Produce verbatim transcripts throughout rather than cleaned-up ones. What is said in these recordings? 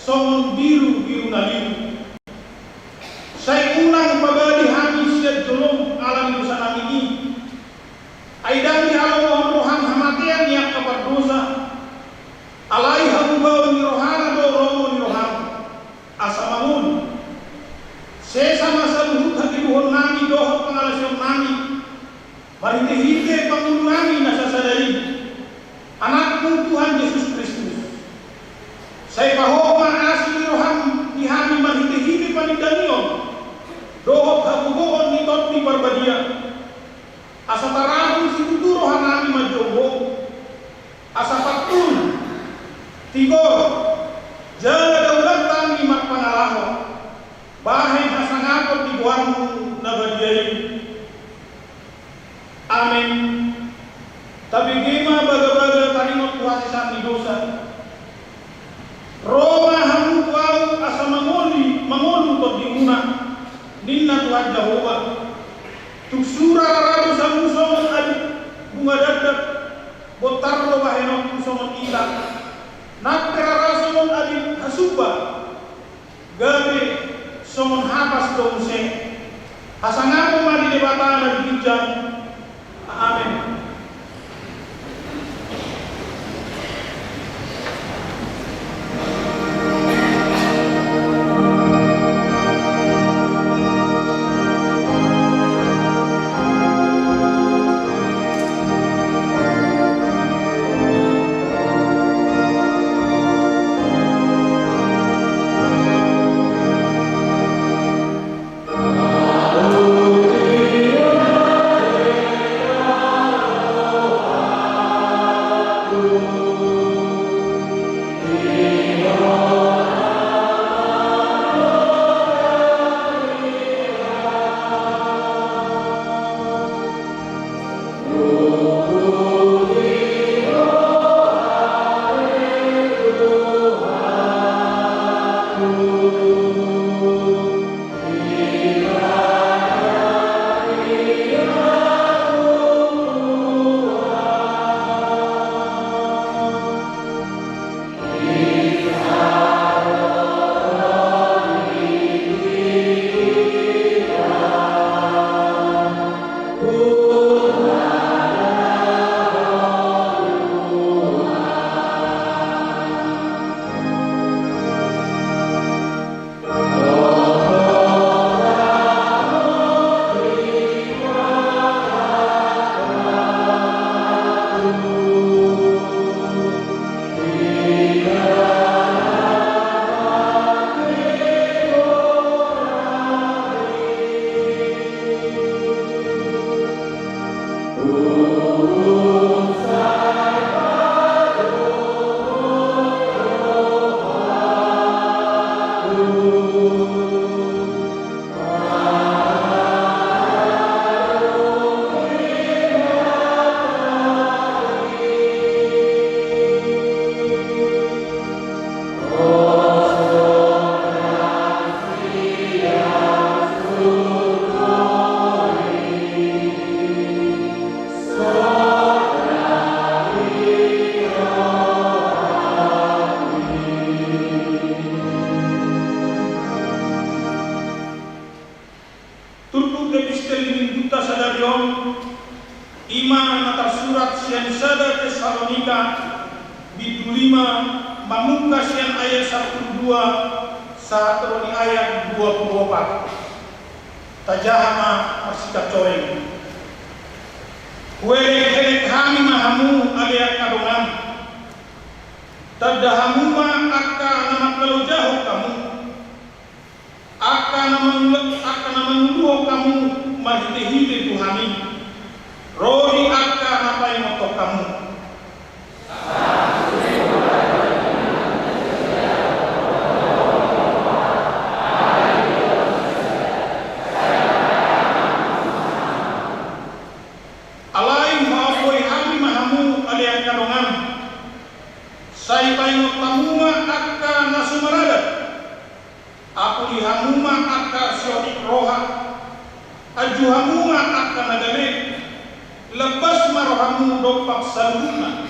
songon birubiru na lilu. Sai unang pabali hami sian jolom ala ni dosanami i. Ai ndang dihalomohon roham hamatean ni angka pardosa. Alai hamubaon ni rohana do lomo ni roham. Asa mangolu. Sesa ma saluhut hatiluhonnami dohot pangalaosionnami. Marhitehite Pangulunami na sasada i, Anakmu Tuhan Jesus Kristus. Sai paho ma asi ni roham di hami marhitehite panindangion dohot hagogoon ni Tondi Parbadia. Asa tarabun situtu rohanami manjou Ho. Asa pantun, tigor, jala daulat hami marpangalaho bahen hasangapon di goarmu na badia i. Amen. Tabege ma bagabaga taringot tu hasesaan ni dosa. Ro ma hamu tu ahu asa mangoli, mangolu tondimuna, ninna Tuhan Jahowa. Tung sura rara dosamu songon abit bunga dandang, bontar do bahenonku songon ita. Nang pe rara songon abit hasumba, gabe songon hapas do muse. Hasangapon ma di Debata na di ginjang. Amen. Turpuk epistel di Minggunta sadari on, i ma na tarsurat sian sada Tesalonika, bindu lima, mamungka sian ayat sampulu dua, sahat ro di ayat dua pulu opat. Tajaha ma marsikancoeng. Huelek-elek hami ma hamu ale angka dongan. Tanda hamu ma angka na mangkalojahon hamu. Angka na mangula-, angka na manguluhon hamu marhite-hite Tuhan i, ro di angka na paingothon hamu. Alai huampoi hami ma hamu ale angka dongan. Sai paingot hamu ma angka na so maradat. Apuli hamu ma angka siotik roha, anju hamu ma angka na gale, lambas ma rohamu dompak saluhutna.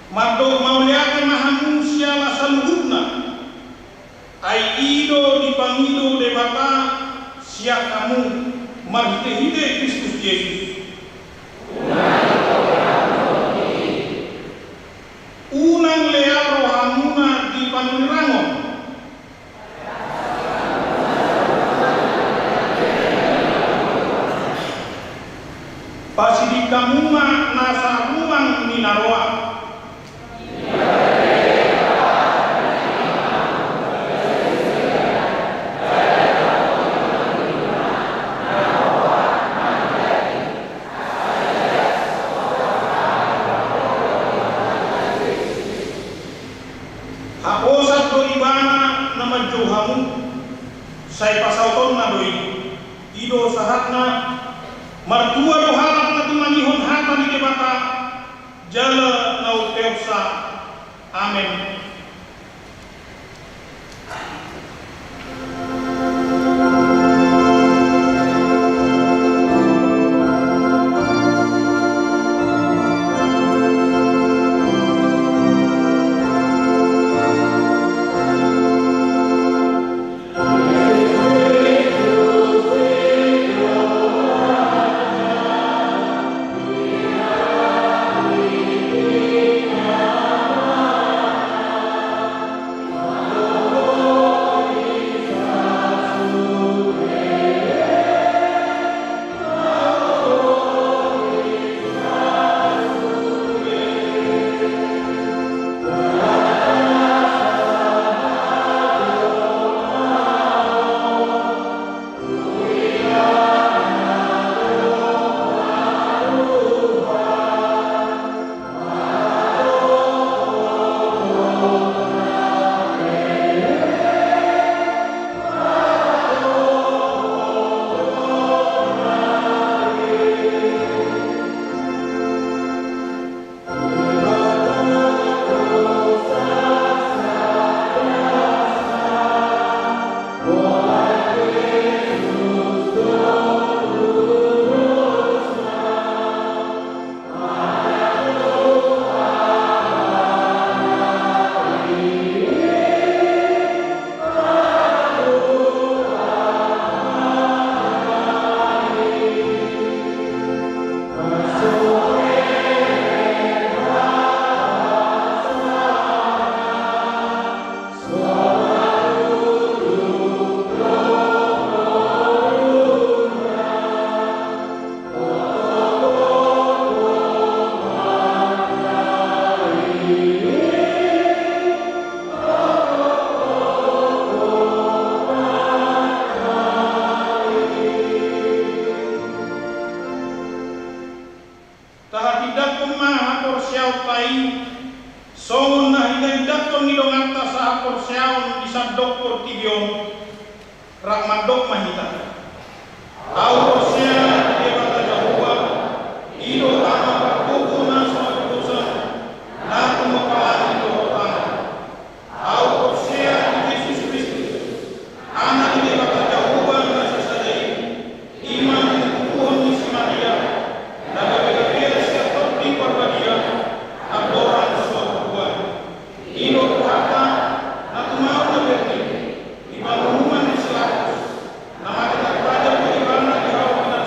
Mandok mauliate ma hamu siala saluhutna, ai i do dipangido Debata sian hamu marhitehite Kristus Jesus. Unang lea rohamuna di panurirang on. Pasiding hamu ma nasa rumang ni na roa. Haposan do Ibana na manjou hamu, sai pasautonna do i. I do sahatna. Martua do halak na tumangihon hata ni Debata jala na umpeopsa. Amen. Tahatindangkon ma haporseaonta i, songon na hinatindangkon ni donganta sahaporseaon di sandok portibi on, rap mandok ma hita. Ahu porsea di Debata Jahowa, i do Ama pargogo na so mardosa, na tumompa langit dohot tano. Ahu porsea di Jesus Kristus, Anak ni Debata Jahowa na sasada i, i ma na nipupuhon ni si Maria, na gabe gabean sian Tondi Parbadia, andorang so tua. I do Tuhanta, na tumaon na berni, di panguhuman ni si Pilatus, na mate tarpajal do Ibana di hau ni na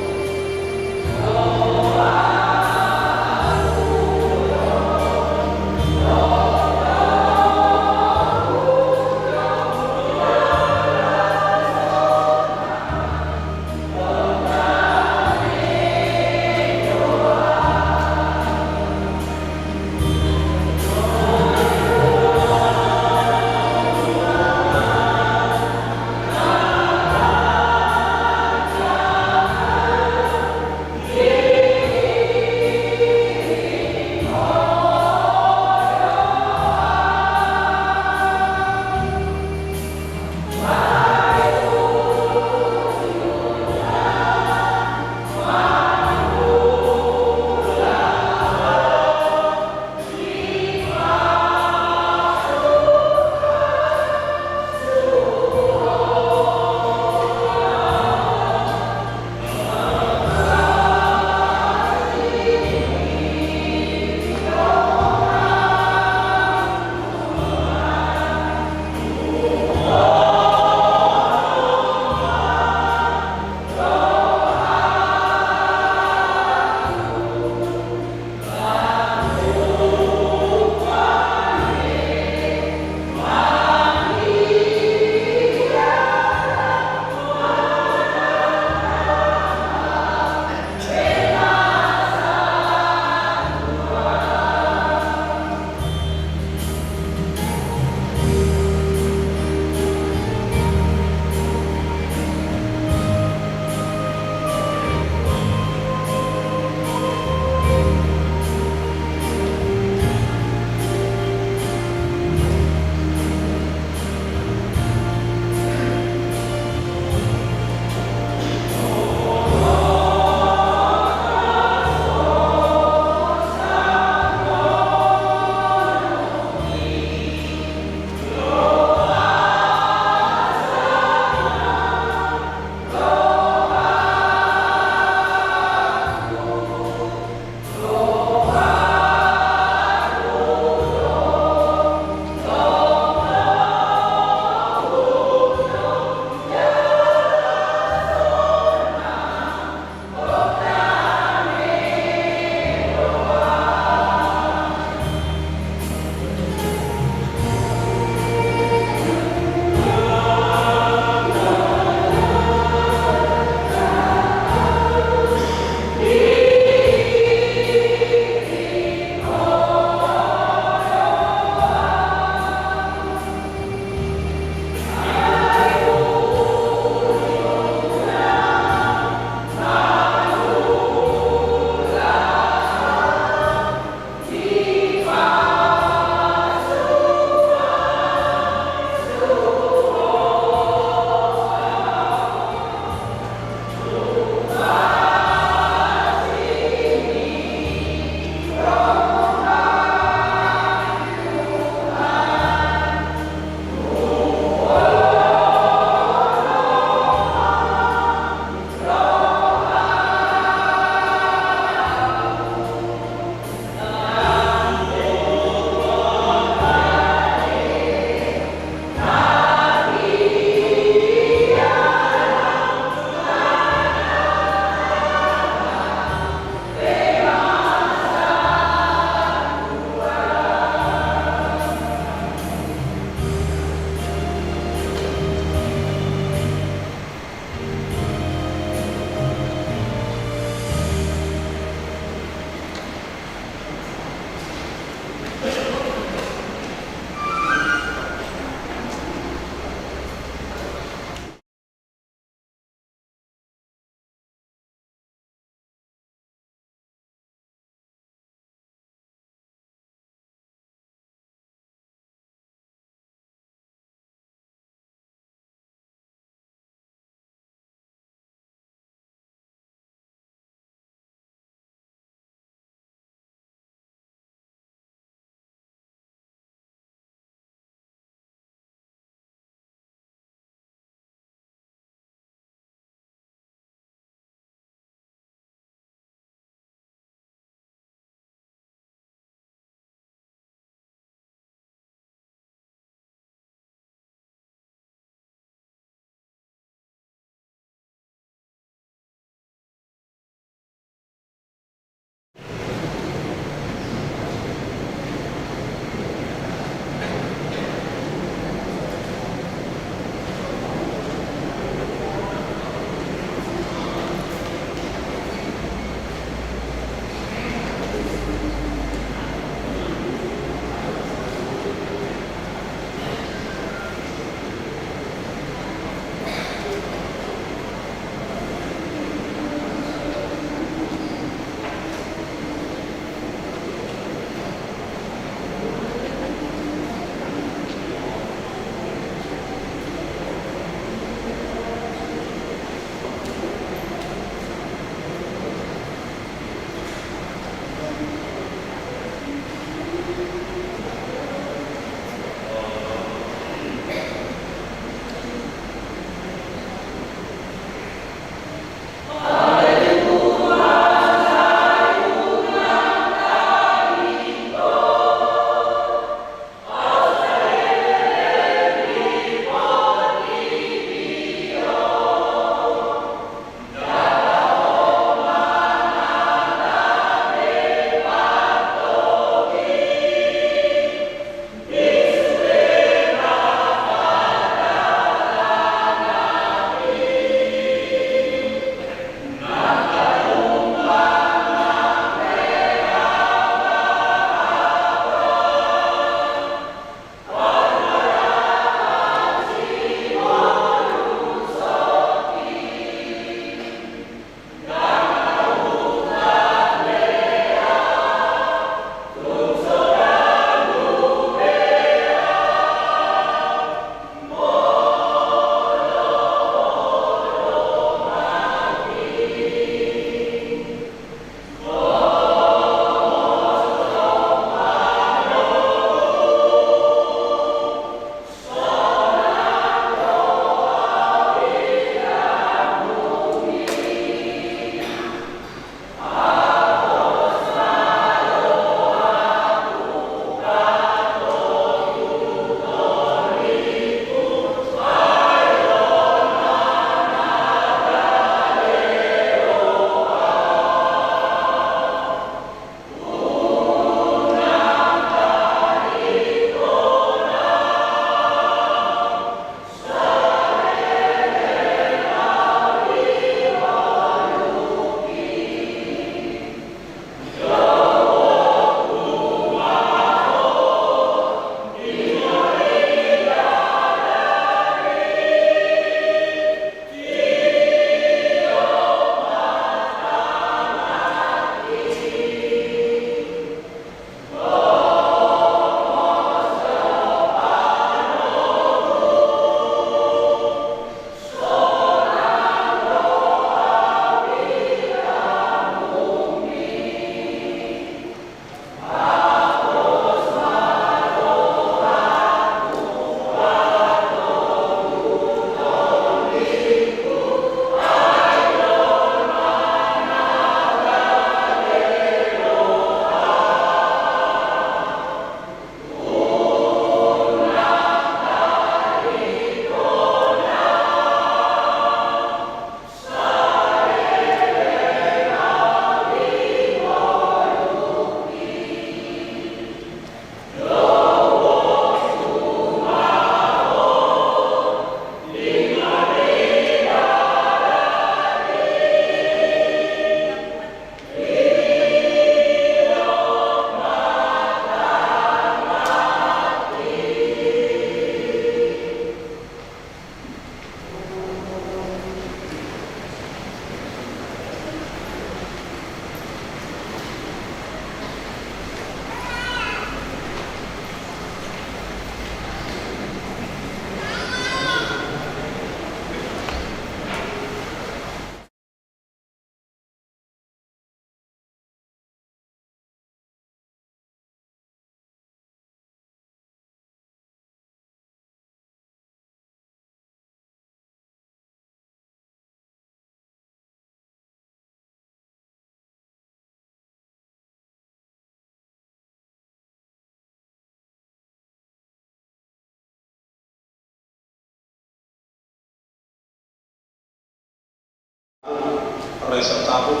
Resep Sabat,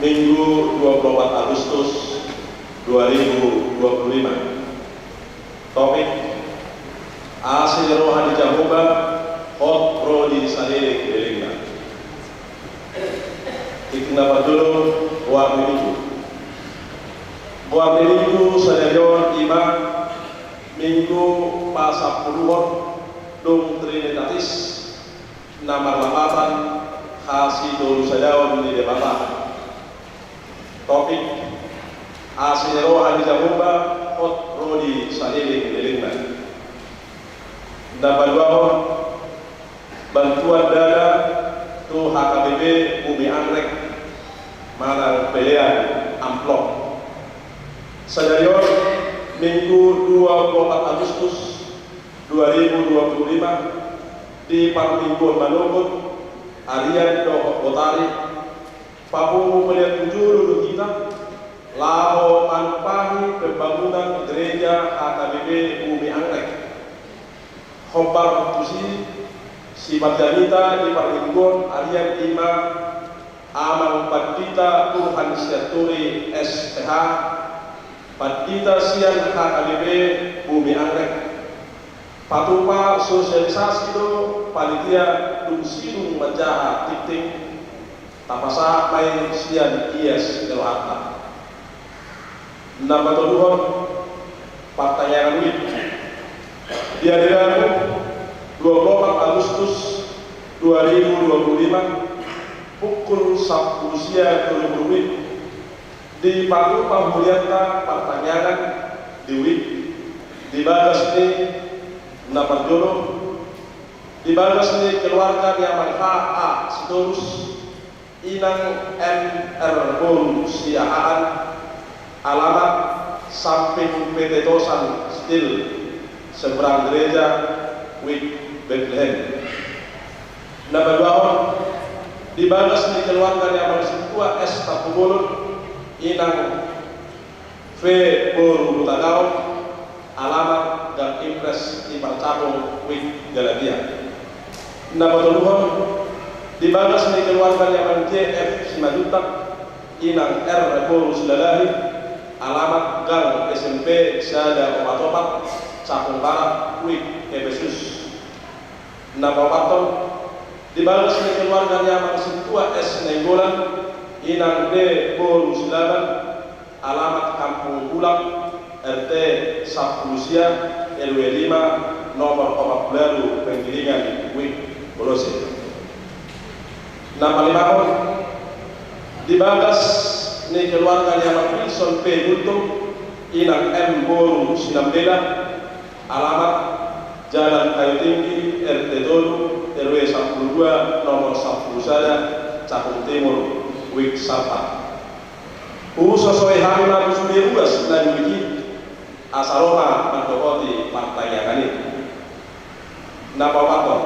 Minggu dua puluh empat Agustus dua ribu dua puluh lima. Topik: Asi ni roha ni Jahowa hot ro di saleleng-lelengna. Tingki na parjolo, goar ni Minggu. Goar ni Minggu sadari on i ma Minggu pasampuluhon dung Trinitatis, na marlapatan hasitolusadaon ni Debata. Topik: Asi ni roha ni Jahowa hot ro di saleleng-lelengna. Na paduahon, bantuan dana tu H K B P Bumi Anggrek manang pelean amplop. Sadari on, Minggu dua puluh empat Agustus dua ribu dua puluh lima, di parmingguon manogot, arian dohot botari, papungu pelean tu jolo do hita laho manumpahi pembangunan gereja H K B P Bumi Anggrek. Hombar tusi, sipanjamita di parmingguon arian i ma Amang Pandita Tuhan Sianturi, S Ph, Pandita sian H K B P Bumi Anggrek. Patupa sosialisasi do panitia dung sidung manjaha tingting, tapasahat ma i sian ias ni rohanta. Na patoluhon, partangiangan wib. Di ari Rabu, dua puluh empat Agustus dua ribu dua puluh lima, pukul sampulu sia tolu pulu wib, dipatupa hurianta partangiangan di wib, di bagas ni, na parjolo, di bagas ni keluarga ni Amang H A Sitorus, Inang M R boru Siahaan, alamat samping P T Tosan Steel, seberang gereja, wib Betlehem. Na paduahon, di bagas ni keluarga ni Amang Sintua S Tampubolon, Inang V boru Hutagaon, alamat Gang Impres, Timpal Capung, wib Galatia. Na patoluhon, di bagas ni keluarga ni Amang J F Simanjuntak, Inang R boru Silalahi, alamat Gang S M P sada opat opat, Capung Barat, wib Epesus. Na paopathon, di bagas ni keluarga ni Amang Sintua S Nainggolan, Inang D boru Silaban, alamat Kampung Bulak, R T sampulu sia, R W lima, nomor opat pulu ualu, Penggilingan, wib Bolosek. Na palimahon, di bagas ni keluarga ni Amang Wilson P Gultom, Inang M boru Sinambela, alamat Jalan Kayu Tinggi, R T tolu, R W sampulu dua, nomor sampulu sada, Capung Timur, wib Sampang. Husosoi hami ma tu sude ruas na di wib i, asa ro ma mandohoti partangiangan i. Na paopathon,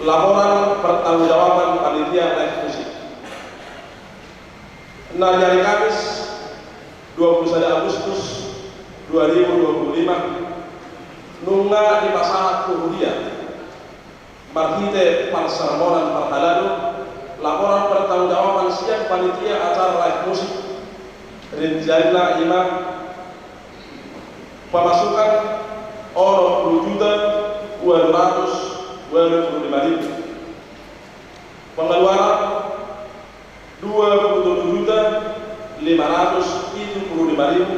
laporan pertanggungjawaban panitia live musik. Na di ari Kamis, dua puluh sada Agustus dua ribu dua puluh lima, nunga dipasahat tu huria marhite parsermonan parhalado laporan pertanggungjawaban sian panitia acara live musik. Rincianna i ma: pemasukan onom pulu juta ualu ratus ualu pulu lima ribu, pengeluaran dua pulu tolu juta lima ratus pitu pulu lima ribu,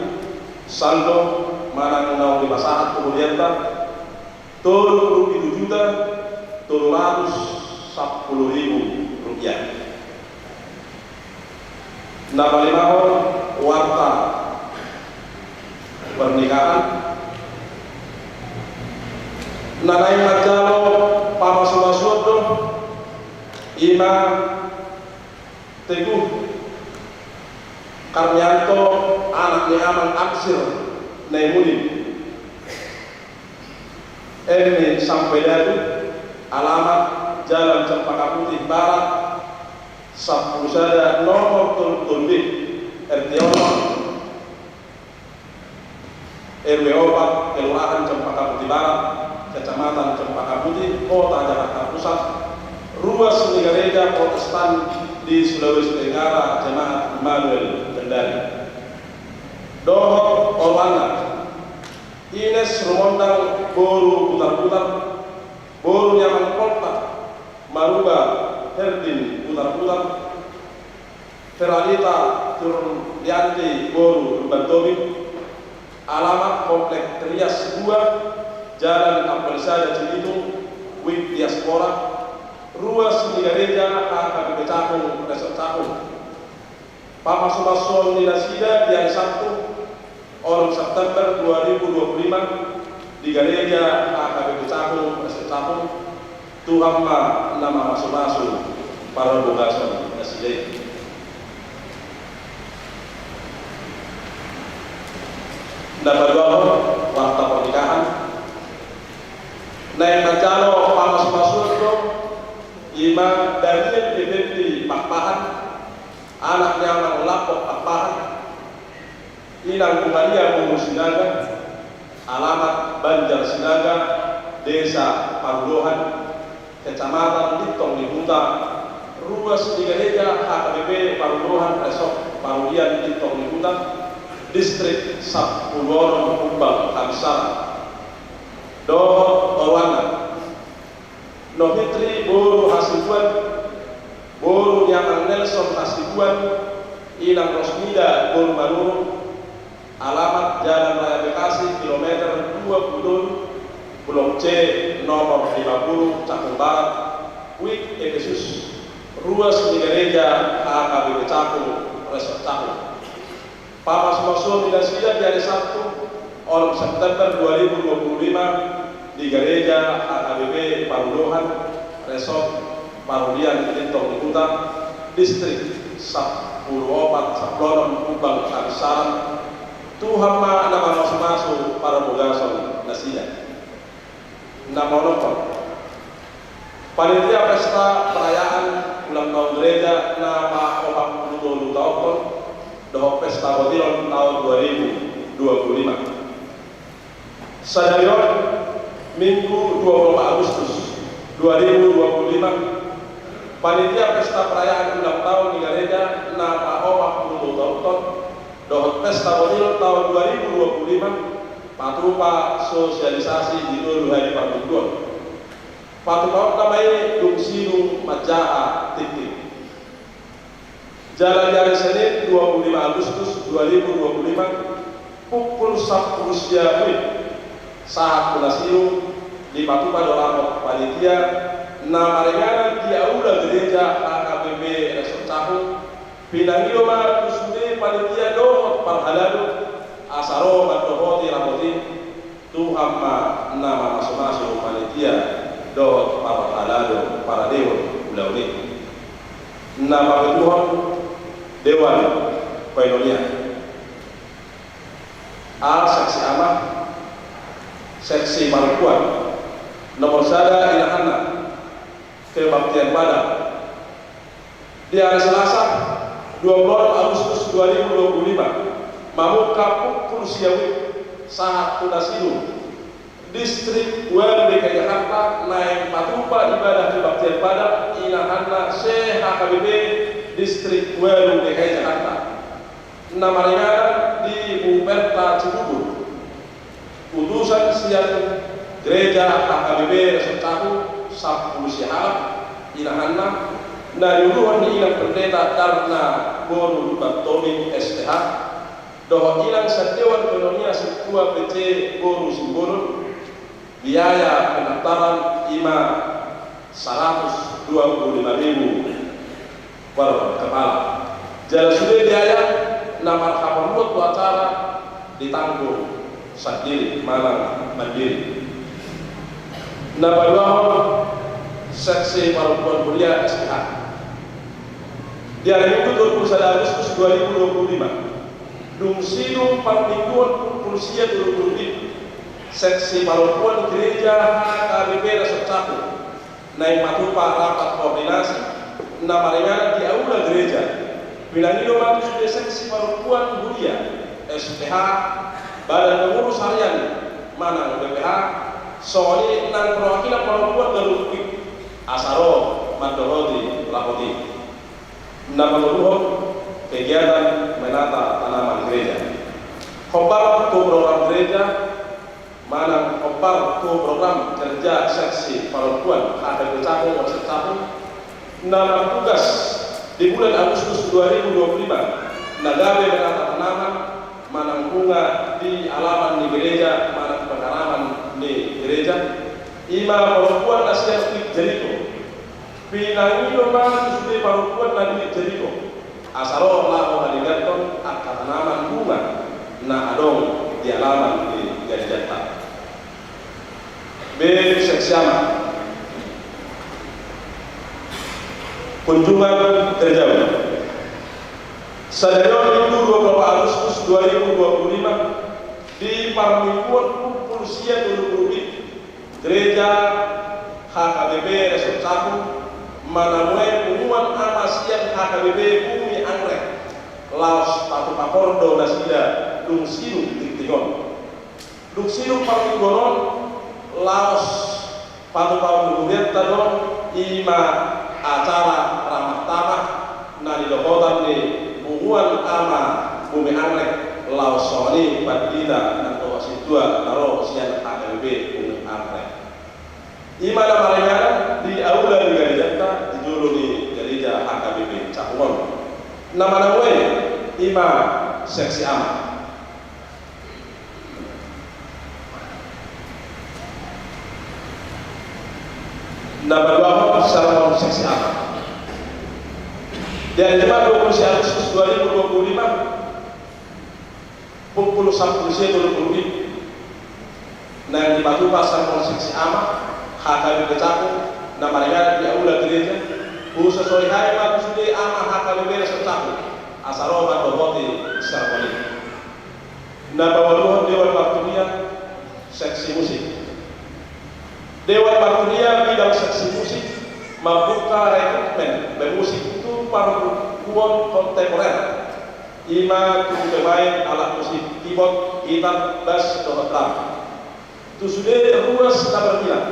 saldo manang naung dipasahat tu hurianta tolu pulu pitu juta tolu ratus sampulu ribu rupiah. Na palimahon, warta pernikahan. Na naeng manjalo pamasumasuon do i ma Teguh Karnianto, anak ni Amang Aksir Naimunin, M N Sampai Dadu, alamat Jalan Cempaka Putih Barat sampulu sada, nomor tolu pulu tolu B, R T onom, R W opat, Kelurahan Cempaka Putih Barat, Kecamatan Cempaka Putih, Kota Jakarta Pusat, Ru Ruas ni Gareja Protestan di Sulawesi Tenggara, Jemaat Immanuel Kendari. Dohot oroanna, Ines Rumondang boru Butarbutar, boru ni Amang Poltak Maruba Herdin Butarbutar, Feralita Turlianti boru Lumban Tobing, alamat Komplek Rias dua, Jalan Apel Sada Cibitung, Wijk Diaspora, ruas ni Gareja H K B P Cakung, Resort Cakung. Pamasumasuon ni nasida di ari Sabtu, onom September dua ribu dua puluh lima, di Gareja H K B P Cakung, Resort Cakung. Tuhan ma na mamasumasu parbogason nasida i. Na paduahon, warta pernikahan. Naeng manjalo pamasumasuon do i ma Daniel Effendi Pakpahan, anak ni Amang Lambok Pakpahan, Inang Bungalia boru Sinaga, alamat Banjar Sinaga, Desa Parulohan, Kecamatan Lintong ni Huta, ruas ni Gareja H K B P Parulohan, Resort Parulian Lintong ni Huta, Distrik Sampulu Onom, Humbang Hamisaran. Dohot oroanna, Nohitri boru Hasibuan, boru ni Amang Nelson Hasibuan, Inang Rosmida boru Manurung, alamat Jalan Raya Bekasi, kilometer dua puluh tolu, Blok C, nomor lima puluh, Cakung Barat, Wijk Efesus, ruas ni Gareja H K B P Cakung, Resort Cakung. Pamasumasuon ni nasida di ari Sabtu, onom September dua ribu dua puluh lima, di Gareja H K B P Parulohan, Resort Parulian Lintong ni Huta, Distrik Sampulu Opat, Sampulu Onom, Humbang Hamisaran. Tuhan ma na mamasumasu parbogason nasida. Na paonomhon, panitia pesta perayaan ulang tahun Gareja na paopat pulu tolu taon on dohot pesta botilon tahun dua ribu dua puluh lima. Sadari on, Minggu dua puluh empat Agustus dua ribu dua puluh lima, panitia pesta perayaan ulang tahun ni Gareja na paopat pulu tolu taon on dohot pesta botilon tahun dua ribu dua puluh lima, patupa sosialisasi di tolu hali parmingguon. Patupaonna ma i dung sidung manjaha tingting. Jala di ari Senin dua puluh lima Agustus dua ribu dua puluh lima, pukul sampulu sia wib sahat tu na sidung, dipatupa do rapat panitia na maringanan di aula Gareja H K B P Resort Cakung. Pinangido ma tu sude panitia dohot parhalado asa ro mandohoti rapat i. Tuhan ma na mamasumasu panitia dohot parhalado paradehon ulaon i. Na papitu, Dewan Koinonia. A, seksi ama, seksi parompuan. Nomor sada, inahanna, kebaktian padat. Di ari Selasa, dua puluh onom Agustus dua ribu dua puluh lima, mamungka pukul sia wib sahat tu na sidung, Distrik Walu D K I Jakarta naeng patupa ibadah kebaktian padat inahanna se-H K B P Distrik Walu D K I Jakarta. Na maringanan di Huberta Cibubur. Utusan sian Gareja H K B P Resort Cakung sampulu sia halak inahanna, na niuluhon ni Inang Pendeta Darna boru Lumban Tobing S P H, dohot Inang sian Dewan Koinonia Sintua P C boru Simbolon. Biaya pendaftaran i ma saratus dua puluh lima ribu per kepala. Jala sude biaya na marhaporluan tu acara ditanggung sandiri manang mandiri. Na paduahon, seksi parompuan huria S P H. Di ari Minggu dua puluh sada Agustus dua ribu dua puluh lima, dung sidung parmingguon pukul sia tolu pulu wib, seksi parompuan Gareja H K B P Resort Cakung naeng patupa rapat koordinasi na maringanan di aula gareja. Pinangido ma tu sude seksi parompuan huria, S P H, Badan Pengurus Harian manang B P H, songon i nang perwakilan parompuan ganup wib, asa ro mandohoti rapot i. Na patoluhon, kegiatan menata tanaman gereja. Hombar tu program gereja manang hombar tu program kerja seksi parompuan H K B P Cakung, Polsek Cakung, na martugas di bulan Agustus dua ribu dua puluh lima, na gabe menata tanaman manang bunga di alaman ni gereja manang pengharaman ni gereja, i ma parompuan na sian Wijk Jeriko. Pinangido ma tu sude parompuan na di Wijk Jeriko asa ro laho maninggalhon angka tanaman bunga na adong di alaman ni gerejanta. B. Seksi Ama. Kunjungan kerja. Sadari on Minggu dua puluh empat Agustus dua ribu dua puluh lima, di parmingguon pukul sia tolu pulu wib, Gereja H K B P Resort Cakung manamuhai punguan ama sian H K B P Bumi Angrek laos patupa parhundul nasida dung sidung tingting on. Dung sidung parmingguon on laos patupa ni hurianta do i ma acara ramah tamah na nidohotan ni punguan ama Bumi Angrek laos songon i pandita nang dohot sintua na ro sian H K B P Bumi Angrek. I ma na maringanan di aula ni gerejanta di jolo ni gereja H K B P Cakung on. Na manamuhai i ma seksi ama. Na paduahon sermon seksi ama. Di ari Jumat dua puluh sia Agustus dua ribu dua puluh lima, pukul sampulu sia tolu pulu wib, naeng dipatupa sermon seksi ama H K B P Cakung na maringanan di aula gereja. Husosoihon hami ma tu sude ama H K B P Resort Cakung asa ro mandohoti sermon i. Na paualuhon, Dewan Marturia seksi musik. Dewan Marturia bidang seksi musik mambuka rekrutmen pemusik tu parbukuon kontemporer, i ma tu pemain alat musik keyboard, gitar, bas dohot drum. Tu sude ruas na berminat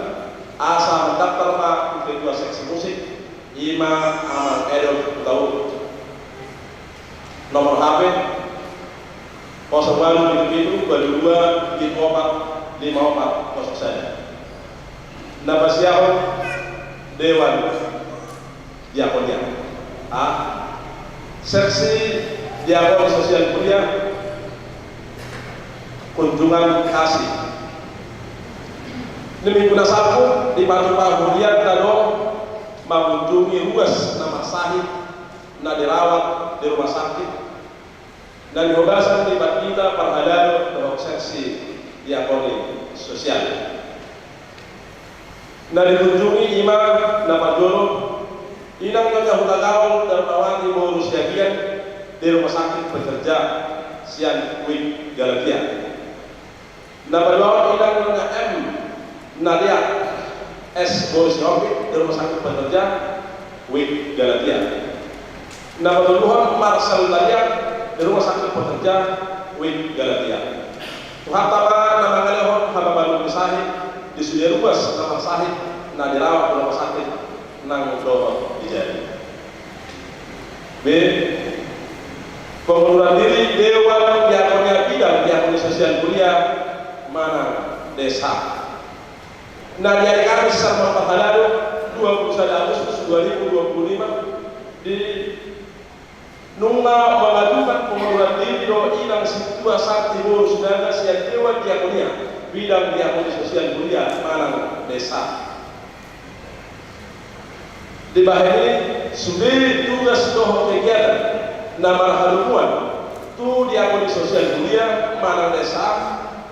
asa mandaftar ma tu ketua seksi musik, i ma Amang Edon Hutauruk. Nomor H P kosong ualu pitu pitu ualu dua pitu opat lima opat kosong sada. Na pasiahon Dewan Diakonia. A. Seksi Diakonia Sosial Kuria. Kunjungan kasih. Di minggu na salpu dipatupa hurianta do mangunjungi ruas na marsahit na dirawat di rumah sakit, na di bagasan ni pandita parhalado dohot seksi Diakonia Sosial. Na dikunjungi i ma na parjolo, Inang Nyonya Hutagaol Darmawati boru Siagian di Rumah Sakit Pekerja sian Wijk Galatia. Na paduahon, Inang Nyonya M Nadia S boru Sihombing di Rumah Sakit Pekerja Wijk Galatia. Na patoluhon, Marcel Nadia di Rumah Sakit Pekerja Wijk Galatia. Tuhanta ma na mangalehon hababanon ni sahit di sude ruas na marsahit na dirawat di rumah sakit nang dohot di jari. B. Pengunduran diri Dewan Diakonia Bidang Diakonia Sosial Kuria manang D S H. Na di ari Kamis sermon parhalado dua puluh sada Agustus dua ribu dua puluh lima, di nunga mangajukan pengunduran diri do Inang Sintua Santi boru Sinaga sian Dewan Diakonia Bidang Diakonia Sosial Kuria manang D S H. Dibahen i, sude tugas dohot kegiatan na marhadomuan tu Diakonia Sosial Kuria manang D S H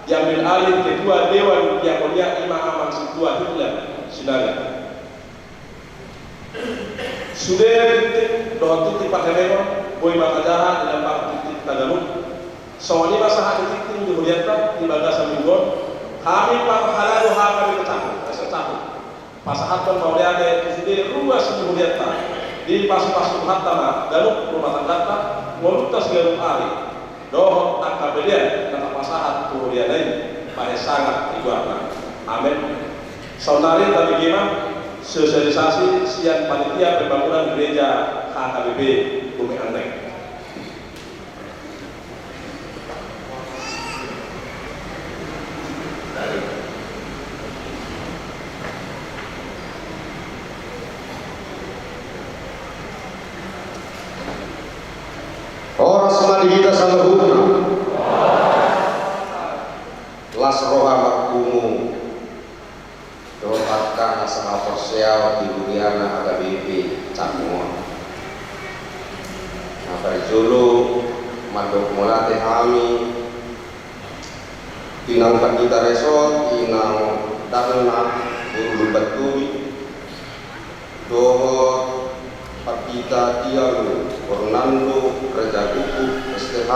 diambil alih Ketua Dewan Diakonia, i ma Amang Sintua Hitler Sinaga. Sude tingting dohot tingting parhelengon boi ma tajaha di lambar tingting na ganup. Songon i ma sahat ni tingting di hurianta di bagasan minggu on, hami parhalado H K B P Cakung, S K Cakung, pasahathon mauliate tu sude ruas ni hurianta. Dipasupasu Tuhanta ma ganup rumah tangganta, ngolunta siganup ari dohot angka pelean na tapasahat tu huriana i, bahen sangap di goarna. Amen. Saonnari tabege ma. Sosialisasi sian Panitia Pembangunan Gereja H K B P Bumi Anrek. Horas ma di hita saluhutna. Las roha marpungu dohot angka na sahaporseaon di huria na H K B P Cakung on. Na parjolo mandok mauliate hami tu inang pandita resort, inang Dangna boru Lumbantobi, dohot pandita tiang Fernando Rajakuku S T H,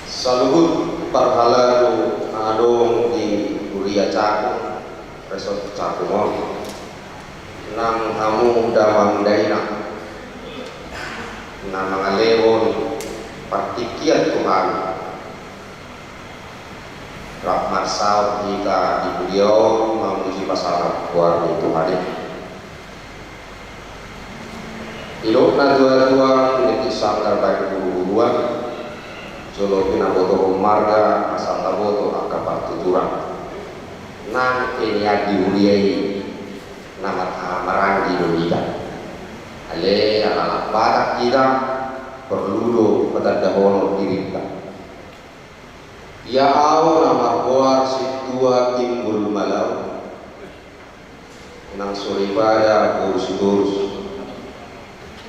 saluhut parhalado na adong di huria Cakung, resort Cakung on, nang hamu damang dainang na mangalehon partingkian tu hami. Rap marsaor hita di huria on mamuji pasahat goar ni Tuhan i. Didok na tuatua, nunga tingki sanggar bahen huruhuruan, jolo pinabotohon marga asa taboto angka partuturan. Nang pe nian di huria i na marhaha maranggi do hita. Alai ala anak Batak hita, porlu do patandahonon dirinta. Ia ahu na margoar Sintua Timbul Malau, inang soripada boru Sitorus.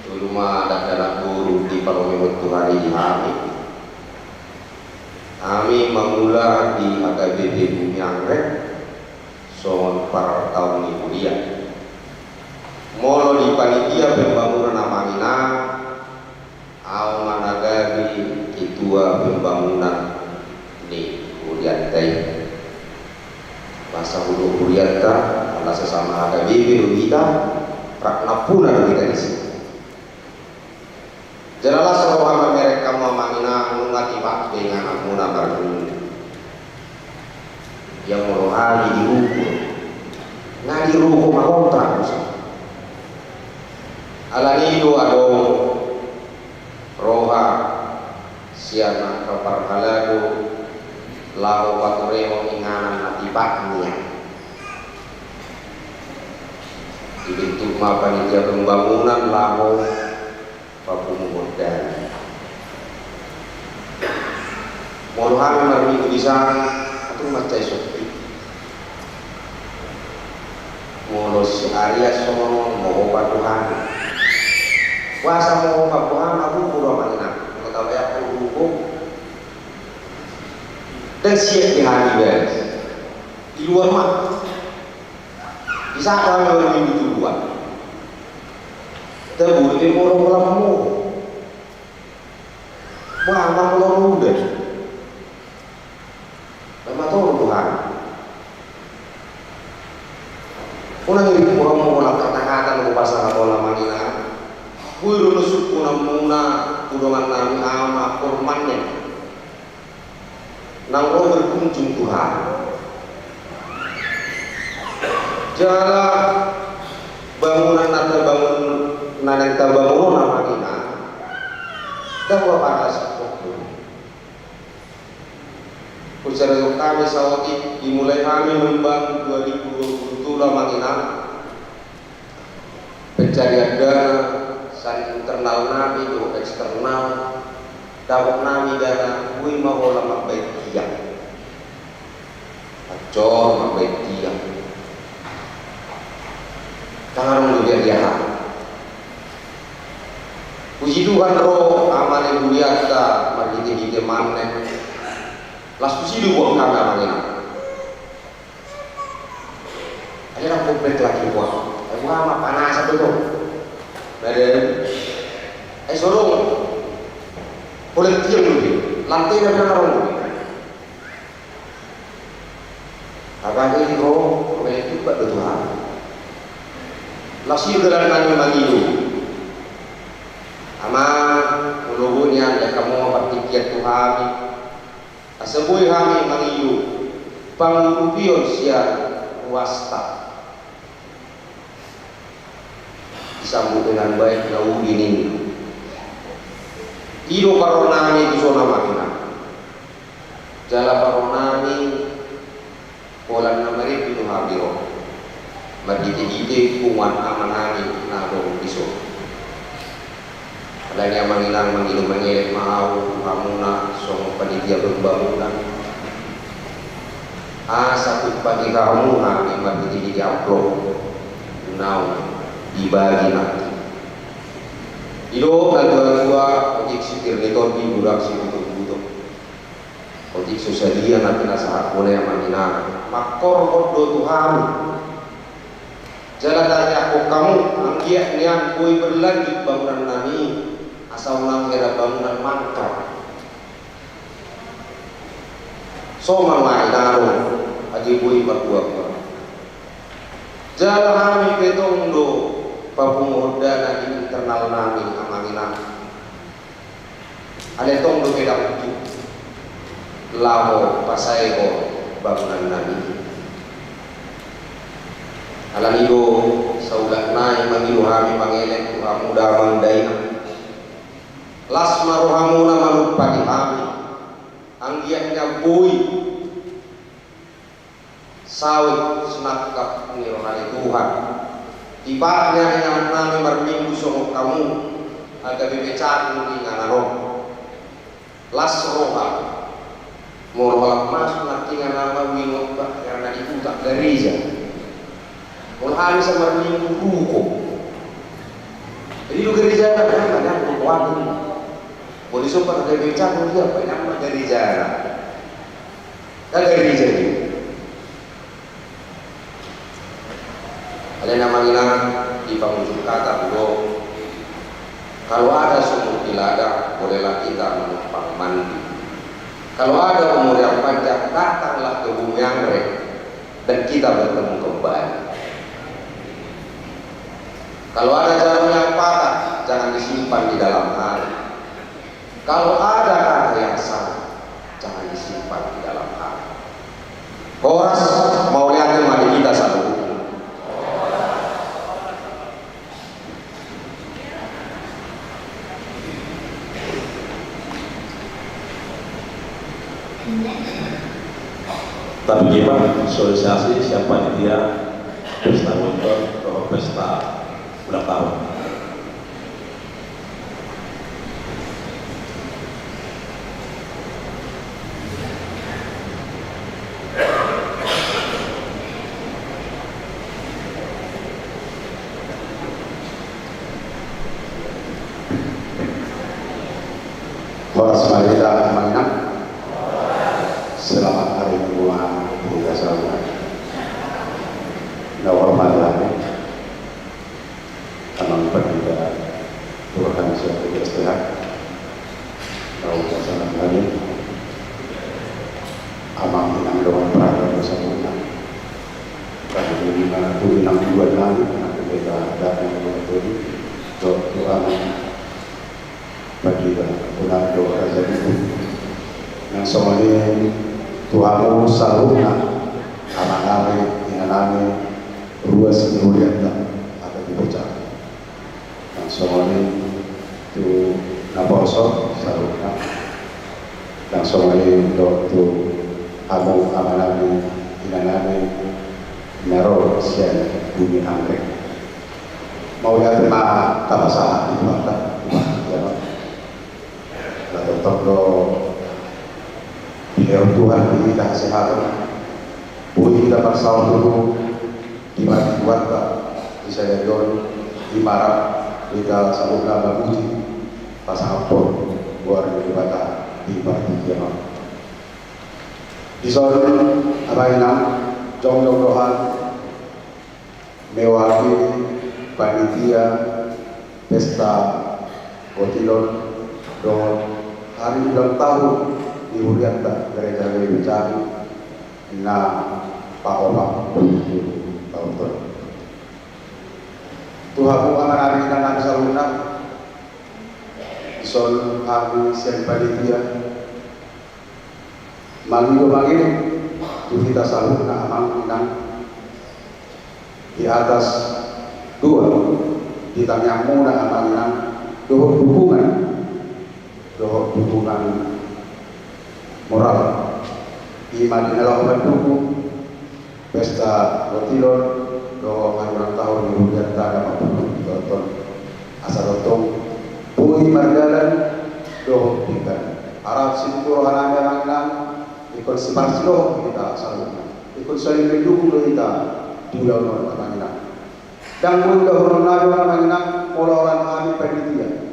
Tolu ma dakdanak boru diparorot Tuhan i di hami. Hami mangula di H K B P Bumi Anrek songon partaon ni huria. Molo di panitia pembangunan, amang inang, ahu ma na gabe ketua pembangunan ni hurianta i. Boasa hudok hurianta, ala sesama H K B P do hita, rap nampuna do hita disi. Jala las roha mamereng hamu, amang inang, nunga tipak be ingananmuna marnini. Ia molo hami diruhut, na diruhut ma kontrak muse. Alani i do adong roha sian angka parhalado laho paturehon inganan na tipak nian. Dibentuk ma panitia pembangunan laho papunguhon dana. Molo hami marminggu di sana, tung mansai sotik. Molo si Arya songon on, mohopa tu hami. Boasa mohopa tu hami, ahu do, amang inang. Molo tabayangkon hukum, dan siap di hami beres. Di luar ma. Di saat hami marminggu tu luar, taboi be molo holan moho. Boha ma molo ro udan? Lam ma toru Tuhan. Unang irik molo moho, holan kata-kata na hupasahat on, amang inang. Boi do nusuk unang muna tu dongan nami, ama, korban na nang ro berkunjung tu hami. Jala bangunan na tabangun, na naeng tabangun on, amang inang, ndang hupadas. Hupasahat hami saotik, dimulai hami membangun dua ribu dua puluh tolu, amang inang. Pencarian dana, sian internal nami dohot eksternal, dapot nami dana, boi ma holan mambaen tiang. Ancor mambaen tiang. Ndang adong do biar dia. Puji Tuhan, ro ama ni hurianta marhite-hite manne. Las tusi do buat hami, amang inang. Ai ndang komplek lagi, boha. Ai boha ma, panas do tong. Badan. Ai so adong. Holan tiang do be. Lantena pe ndang adong do be. Apalagi di ho, pokokna tupat do Tuhan. Las i do dalan nami mangido. Amang, molo boi nian, bahen hamu ma partingkian tu hami. Asa boi hami mangido pangurupion sian ruasta. Sambut dengan baik na uli ninna. I do parro nami tu son, amang inang. Jala parro nami holan na marende do hami ro marhitehite punguan amanami na adong di son. Alani i, amang inang, mangido mangelek ma ahu tu hamuna songon panitia pembangunan, asa tumpaki hamu hami marhitehite amplop naung dibagi nangkin. Didok natuatua, otik sitir ni tondi, godang sibutobuto. Otik so sadia na pinasahatmuna i, amang inang, mangkorhon do tu hami. Jala tarianghon hamu, anggiat nian boi berlanjut bangunan nami, asa unang hera bangunan mangkal. So ma, amang inang, age boi marbuabua. Jala hami pe tong do papunguhon dana di internal nami, amang inang. Alai tong dope dang tuk laho pasaehon bangunan nami. Alani i do saulak nai mangido hami mangelek tu hamu damang dainang. Las ma rohamuna manumpaki hami. Anggiat nian boi saut sinangkap ni roha ni Tuhan. Tipakna inganan nami marminggu songon hamu, angka bebe cakung di inganan on. Las roha. Molo holan masuk nangkin inganan, amang inang, bah, karena di huta gareja. Molo hami sa marminggu ruko. Jadi do gareja na, na, na, na, ruko anu. Molo dison angka bebe cakung dia, apa, inganan ma gareja na. Gareja i. Alai, amang inang, di pangujung kata hudok, kalau ada sumur di ladang, bolehlah kita menumpang mandi. Kalau ada umur yang panjang, datanglah ke bumi anggrek dan kita bertemu kembali. Kalau ada jarum yang patah, jangan disimpan di dalam hari. Kalau ada kata yang salah, jangan disimpan di dalam hati. Horas, mauliate ma di hita saluhutna. Tapi gimana sosialisasi siapa dia pesta gontor atau pesta ulang tahun? Horas ma di hita, amang inang. Selamat hari Minggu ma di hita saluhutna. Na hormat hami. Amang Pandita Burhan Syafri, S T H, nunga pasahat hami. Amang inang dongan parhata saluhutna. Kami di lima tu inang dua nami, inang Pandita Dharma Mulyadi, dohot tu amang Pandita Ronaldo Razali. Nang songon i tu hamu saluhutna, amanami, inanami, ruas ni hurianta, angka di Boca. Nang songon i tu naposo saluhutna. Nang songon i dohot tu hamu amanami, inanami, na ro sian bumi anggrek. Mauliate ma tapasahat di Tuhanta, di partingkian on. Ala tongtong do dibege Tuhan di hita hasehaton. Boi hita marsaor tutu di partingkianta di sadari on, di marap hita saluhutna mamuji, pasangaphon goar ni Debata di partingkian on. Dison, amang inang, jongjong do hami mewakili panitia pesta botilon dohot hari ulang tahun ni hurianta Gereja Gayo Cakung na paopat pulu taon on. Tu hamu amanami, inanami saluhutna, dison hami sian panitia mangido mangelek tu hita saluhutna, amang inang, di atas dua di tangiangmuna, Amang Inang, dohot dukungan, dohot dukungan moral. I ma di na laho mandukung pesta botilon dohot hari ulang tahun ni hurianta na pampulupulu pitu on. Asa tongtong boi mardalan dohot denggan. Harap sititi rohanami, Amang Inang, ingkon siparsidohot do hita saluhutna. Ingkon saling mendukung do hita di ulaon on, Amang Inang. Ndang boi ulahononnami on, Amang Inang, molo holan hami panitia.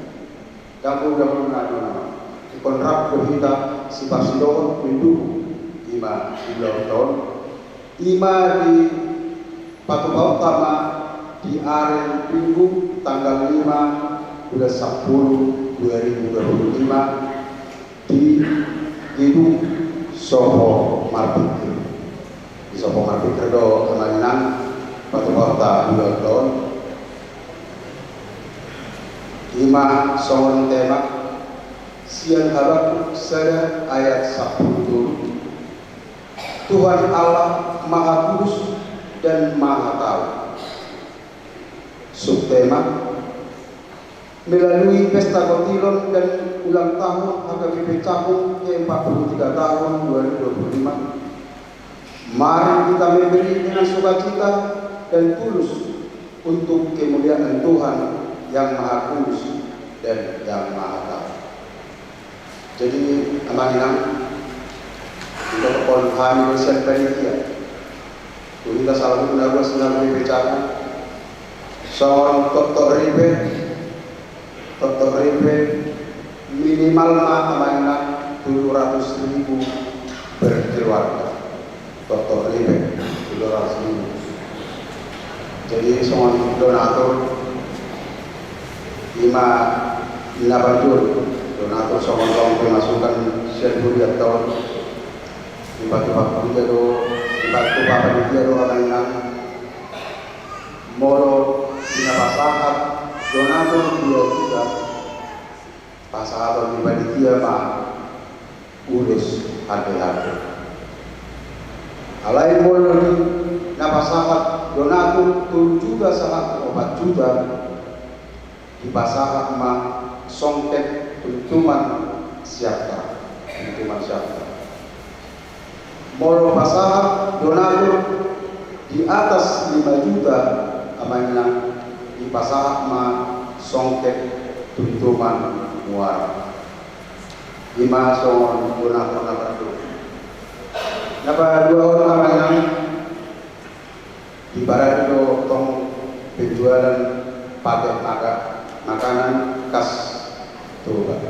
Ndang boi ulahononnami on, Amang. Ingkon rap do hita siparsidohot mendukung i ma di ulaonta on. I ma dipatupaonta ma di ari Minggu tanggal lima bulan sampulu dua ribu dua puluh lima di Gedung Sopo Marpikir. Di Sopo Marpikir do, Amang Inang, patupaonta ulaonta on. I ma songon tema sian Habakuk sada ayat sampulu tolu. Tuhan Allah Maha Kudus dan Maha Tahu. Subtema: melalui pesta botilon dan ulang tahun H K B P Cakung ke empat puluh tiga tahun dua ribu dua puluh lima, mari kita memberi dengan sukacita dan tulus untuk kemuliaan Tuhan yang Maha Kudus dan yang Maha Tahu. Jadi, Amang Inang, ingkon hami do sian panitia, tu hita saluhutna ruas na H K B P Cakung, songon toktok ripe, toktok ripe, minimal ma, Amang Inang, tujuh ratus ribu per keluarga. Toktok ripe, tujuh ratus ribu. Jadi, songon donatur, i ma na panjul, donatur songon tong pemasukan sian hurianta on. Dipatupa panitia do, dipatupa panitia do, Amang Inang. Molo di na pasahat donatur dua juta, pasahaton ni panitia ma ulos hande-hande. Alai molo di na pasahat donatur tolu juta sahat opat juta, dipasahat ma songket tuntuman siapta, tuntuman siapta. Molo pasahat donatur di atas lima juta, Amang Inang, dipasahat ma songket tuntuman muara. I ma songon donatur na parjolo. Na paduahon, Amang Inang, diparade do tong penjualan paket maka-, makanan khas Toba.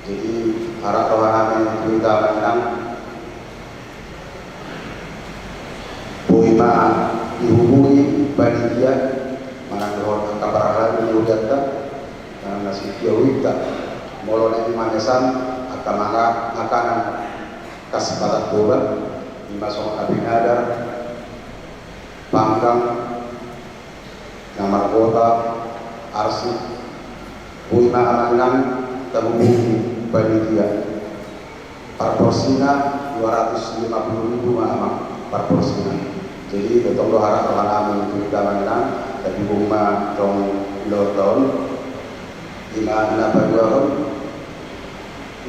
Jadi, harap rohanami tu hita, Amang Inang, boi ma dihubungi panitia manang dohot angka parhalado ni hurianta, manang na sitio hita, molo naeng mamesan angka manga-, makanan khas Batak Toba, i ma songon api nadar, panggang, na margota, arsik, boi ma, Amang Inang, tahubungi panitia. Parporsina dua ratus lima puluh ribu ma, Amang, parporsina. Jadi, tongtong do harap rohanami tu hita, Amang Inang, tahubungi ma tong ulaonta on. I ma na paduahon.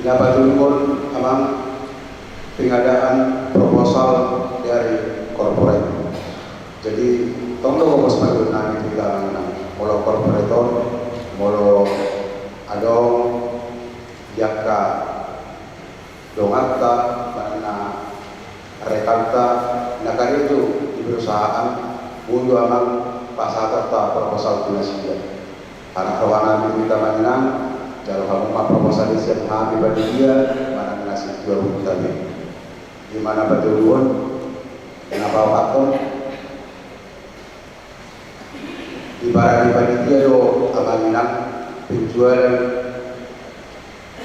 Na patoluhon, Amang, pengadaan proposal dari korporat. Jadi, tong do pos paduahon nami tu hita, Amang Inang. Molo korporat on, molo adong di angka donganta, manang na rekanta, na karejo di perusahaan, boi do, Amang, pasahatonta proposal tu nasida. Harap rohanami tu hita, Amang Inang, jalo hamu ma proposal i sian hami panitia, manang na sitio hita be. I ma na patoluhon. Na paopathon, diparade panitia do, Amang Inang, penjualan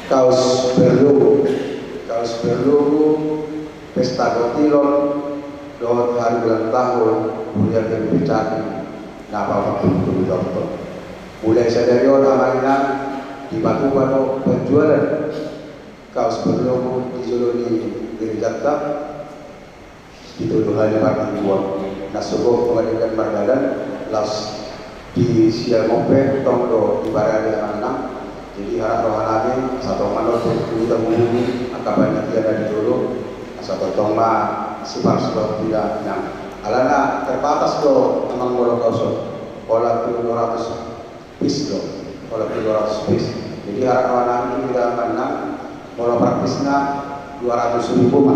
kaos berlogo, kaos berlogo pesta botilon dohot hari ulang tahun Huria P B P Cakung na paopat pulu pitu on. Mulai sadari on, Amang Inang, dipatupa do penjualan kaos berlogo di jolo ni gerejanta. Di tolu hali parmingguon, na so gok tumandangkan mardalan, laos Di sian on pe tong do diparade amang inang. Jadi harap rohanami asa tong ma na tumangihon angka panitia na di jolo, asa tongtong ma siparsidohot hita inang. Alana terbatas do amang molo gaus on, holan tolu ratus piece do, holan tolu ratus piece. Jadi harap rohanami tu hita amang inang, molo per piece na dua ratus ribu ma,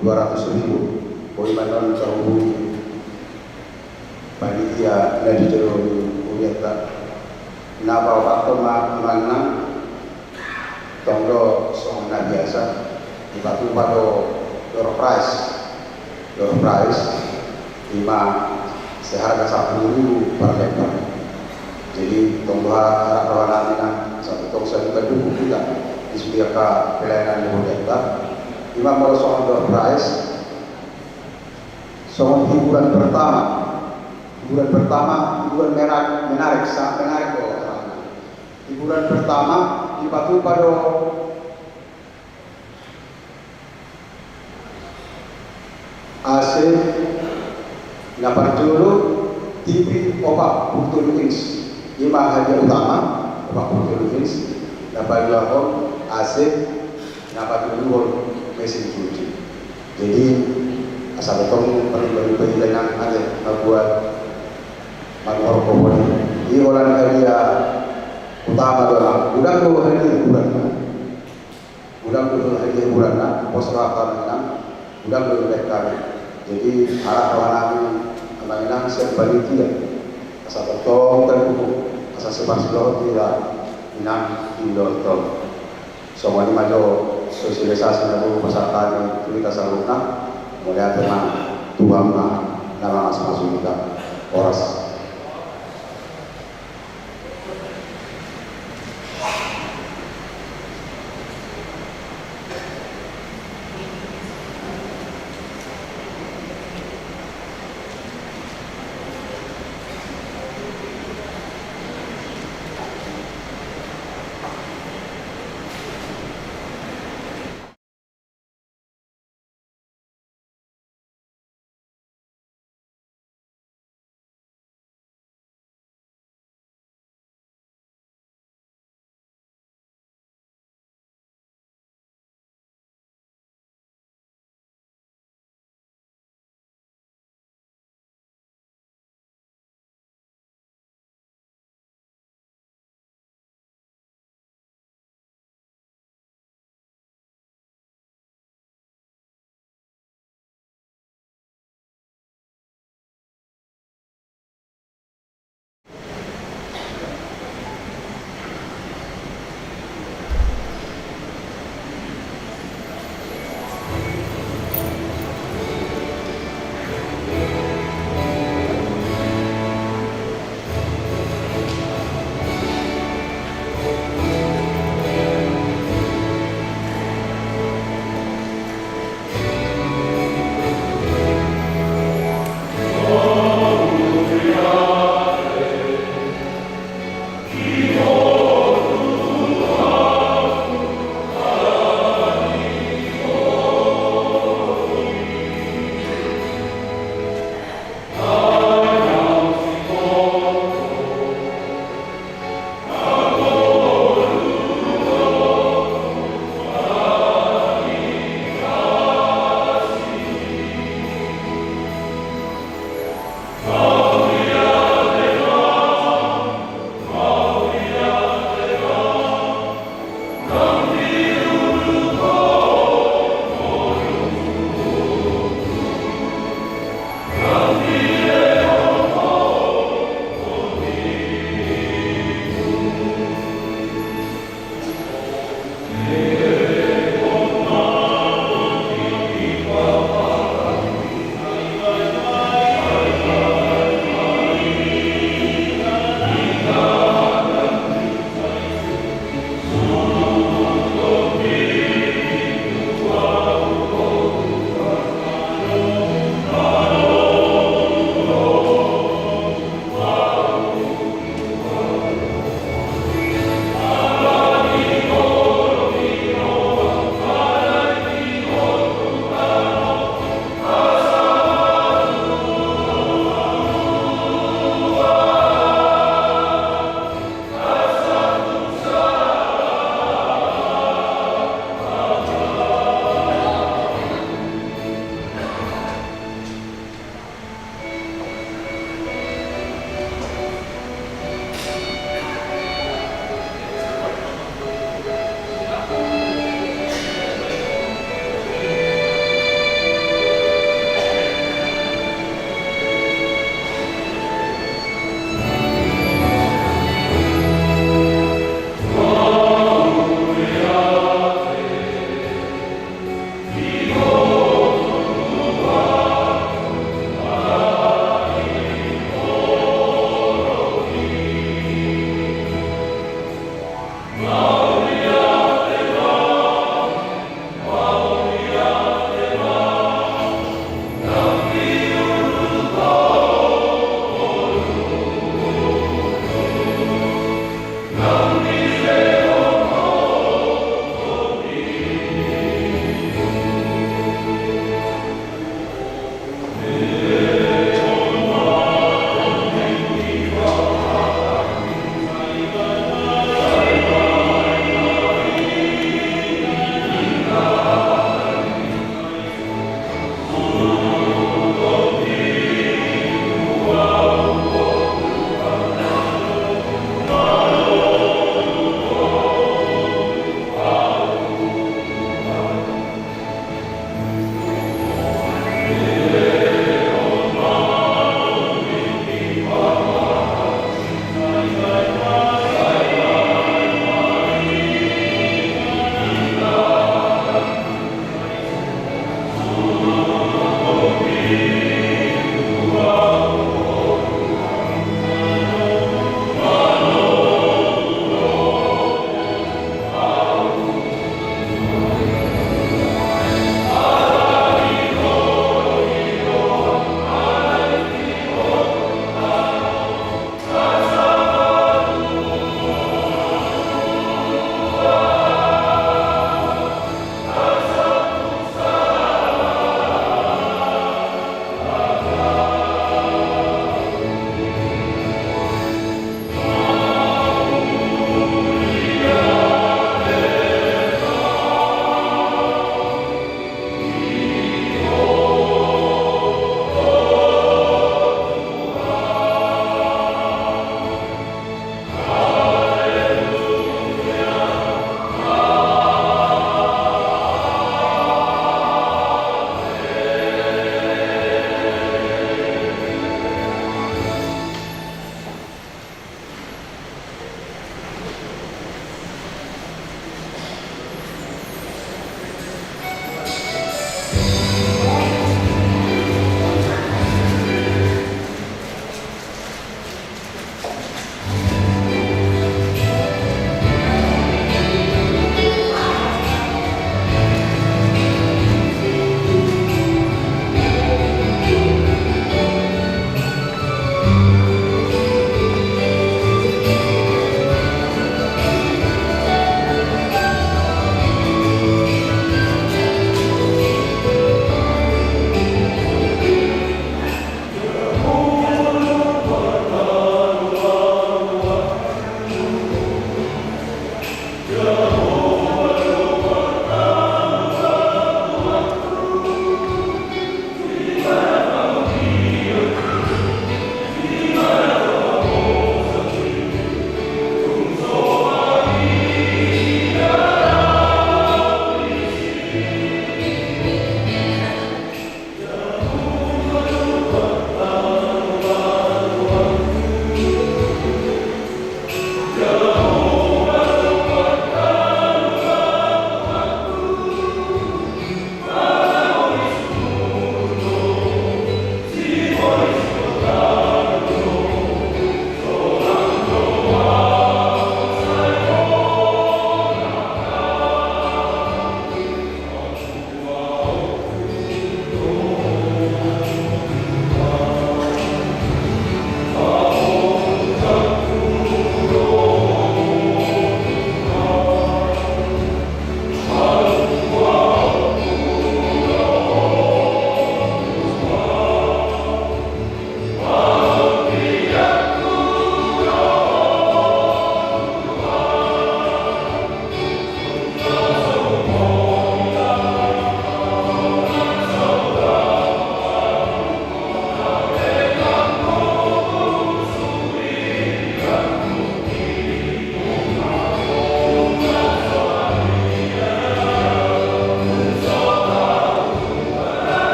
dua ratus ribu. Boi ma annon hubungi panitia na di jolo ni hurianta. Na paopathon ma amang inang, tong do songon na biasa, dipatupa do door prize. Door prize ima seharga sampulu ribu per lembar. Jadi tong do harap rohanami inang, asa tong saling mendukung hita di sude angka pelayanan ni hurianta. Ima molo songon door prize, songon hiburan pertama, hiburan pertama, hiburan menarik, menarik, sangat menarik do. Hiburan pertama dipatupa do A C na parjolo, T V opat pulu tolu inch, ima hadiah utama, opat pulu tolu inch. Na paduahon A C, na patoluhon mesin cuci. Jadi asa tong paling baru bagi inang ate, na buat manuhor kohon i, holan hadiah utama do amang, godang do hadiah hiburan. Godang do hadiah hiburan na pos roha amang inang, godang do dibaen hami. Jadi harap rohanami amang inang sian panitia, asa tongtong tardukung, asa siparsidohot hita inang di ulaonta on. Songon i ma jo sosialisasi na boi pasahat hami tu hita saluhutna. Mauliate ma, Tuhan ma na mamasu-masu hita. Horas.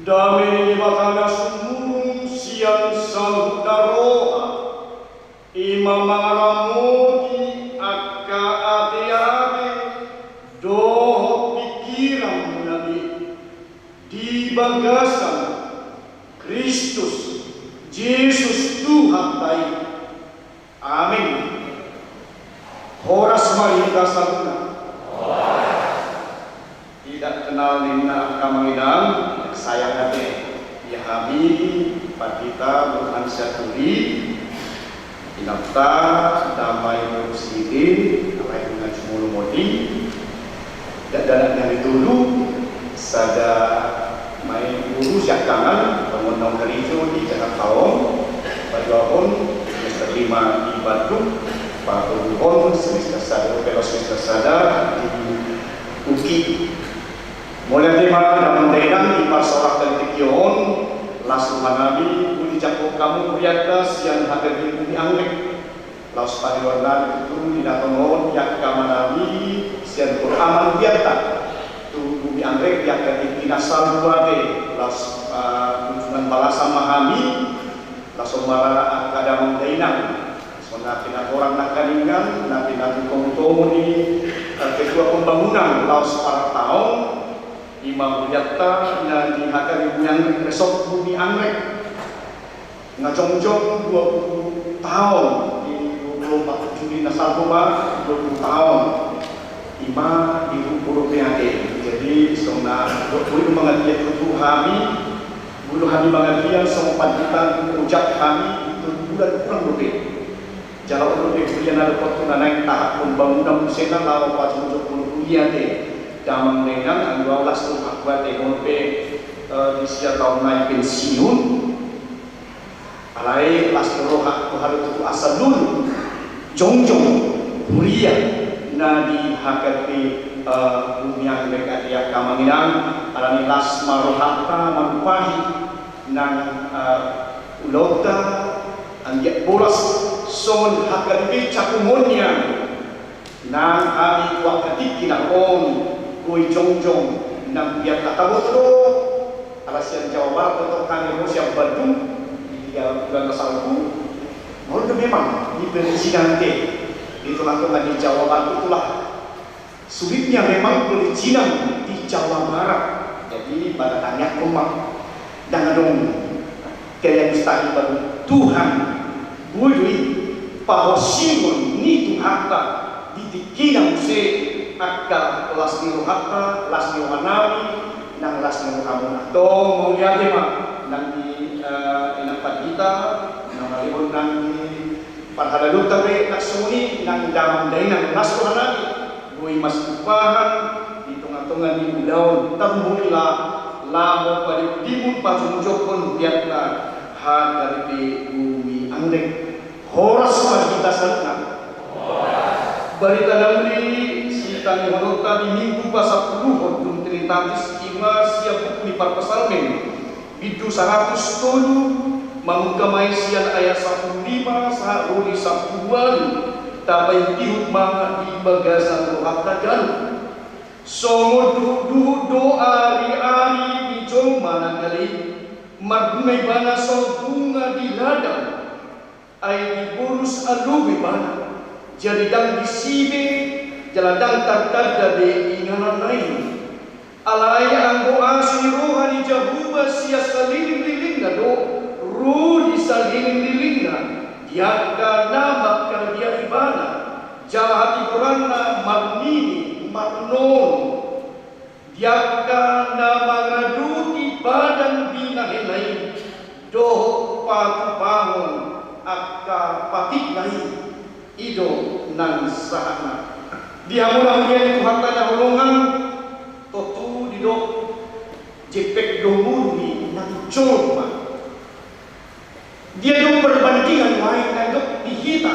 Dame ni Debata na sumurung sian saluhutna roha, i ma mangaramoti angka ateate dohot pingkiranmuna be di bagasan Kristus Jesus Tuhanta i. Amin. Horas ma di hita saluhutna. Tidak kenal ninna angka amang inang, sayang ate. Ia hami, Pandita Burhan Sianturi, inanta, damang Sidi, alai na jumolo modi. Dakdanak na nitolu, sada ma i guru siangkangan, tongon naung karejo di Jakarta on, paduahon semester lima di Bandung, patoluhon semester sada, pelo semester sada di UKI. Mauliate ma damang dainang di parsaoranta di tingki on, las roha nami, boi dijangkon hamu hurianta sian hata di bumi Anggrek. Laos paneor nami tutu di na tongon di angka amanami sian Gor Aman hurianta tu bumi Anggrek di angka tingki na salpu ate, laos, ah, ujungan balasan ma hami, laos on ma ra angka damang dainang, songon na pinatorang nangkaningan, na pinatutomutomu ni, eh, ketua pembangunan laos partaon, i ma hurianta na di hata di bumi Anggrek, resort bumi Anggrek. Nga jongjong dua puluh taon, di dua puluh empat Juli na salpu ma dua puluh taon. I ma di Huruk P H T. Jadi songon na dua puluh mangadia tutu hami, molo hami mangadia songon pandita, ojak hami di tolu bulan hurang dope. Jala on dope huria na dohot na naeng tahap pembangunan muse na laho pajongjong huria ate. Damang dainang, anggo au las rohangku ate, molo pe, eh, di sia taon nai pensiun. Alai las ni roha, roha do tutu asa lulu jongjong huria na di H K B P, eh, bumi Anggrek ate angka amang inang, alani las ma rohanta manumpahi nang, eh, ulaonta anggiat bolas songon H K B P capungonnya. Nang hami tu angka tingki na on, boi jongjong nang biar tataboto do. Ala sian Jawa Barat do tong hami ro sian Bandung, di tiga bulan na salpu. Molo do memang di perizinan te, di tengah-tengah di Jawa Barat itulah sulitnya memang perizinan di Jawa Barat. Jadi pada tanya memang, dang adong. Kaya mustahil bagi Tuhan. Boi do i pahosingon ni Tuhanta di tingkina muse angka las ni rohanta, las ni roha nami, nang las ni rohamuna. Antong mauliate ma nang di, eh, inang pandita, nang malehon nang di parhalado ta be nang songon i nang damang dainang las roha nami. Boi masipahan di tonga-tonga ni ulaon, tarlumobi laho padimun pajongjonghon hurianta H K B P Bumi Anggrek. Horas ma di hita saluhutna. Barita na uli sitangihononta di Minggu pasampuluhon dung Trinitatis, i ma sian buku ni Parpsalmen. Bindu saratus tolu, mamungka ma i sian ayat sampulu lima sahat ro di sampulu ualu, tapaihutihut ma di bagasan rohanta ganup. Songon duhutduhut do ariari ni jolma na gale i, marguna ibana songon bunga di ladang. Ai dibolus alo be ibana, jadi ndang disi be, jala ndang tartanda be ingananna i. Alai anggo asi ni roha ni Jahowa sian salelenglelengna do, ro di salelenglelengna, di angka na mangkalebihan ibana, jala hatigoranna marnini, marnono. Di angka na mangadopi padan binahenna i, dohot patupahon angka patikna i, i do nang sahatna. Di hamu na huria ni Tuhanta na hinaholongan, tontu didok jempek do ngolu ni na jolma. Dia do perbandingan lain na didok di hita,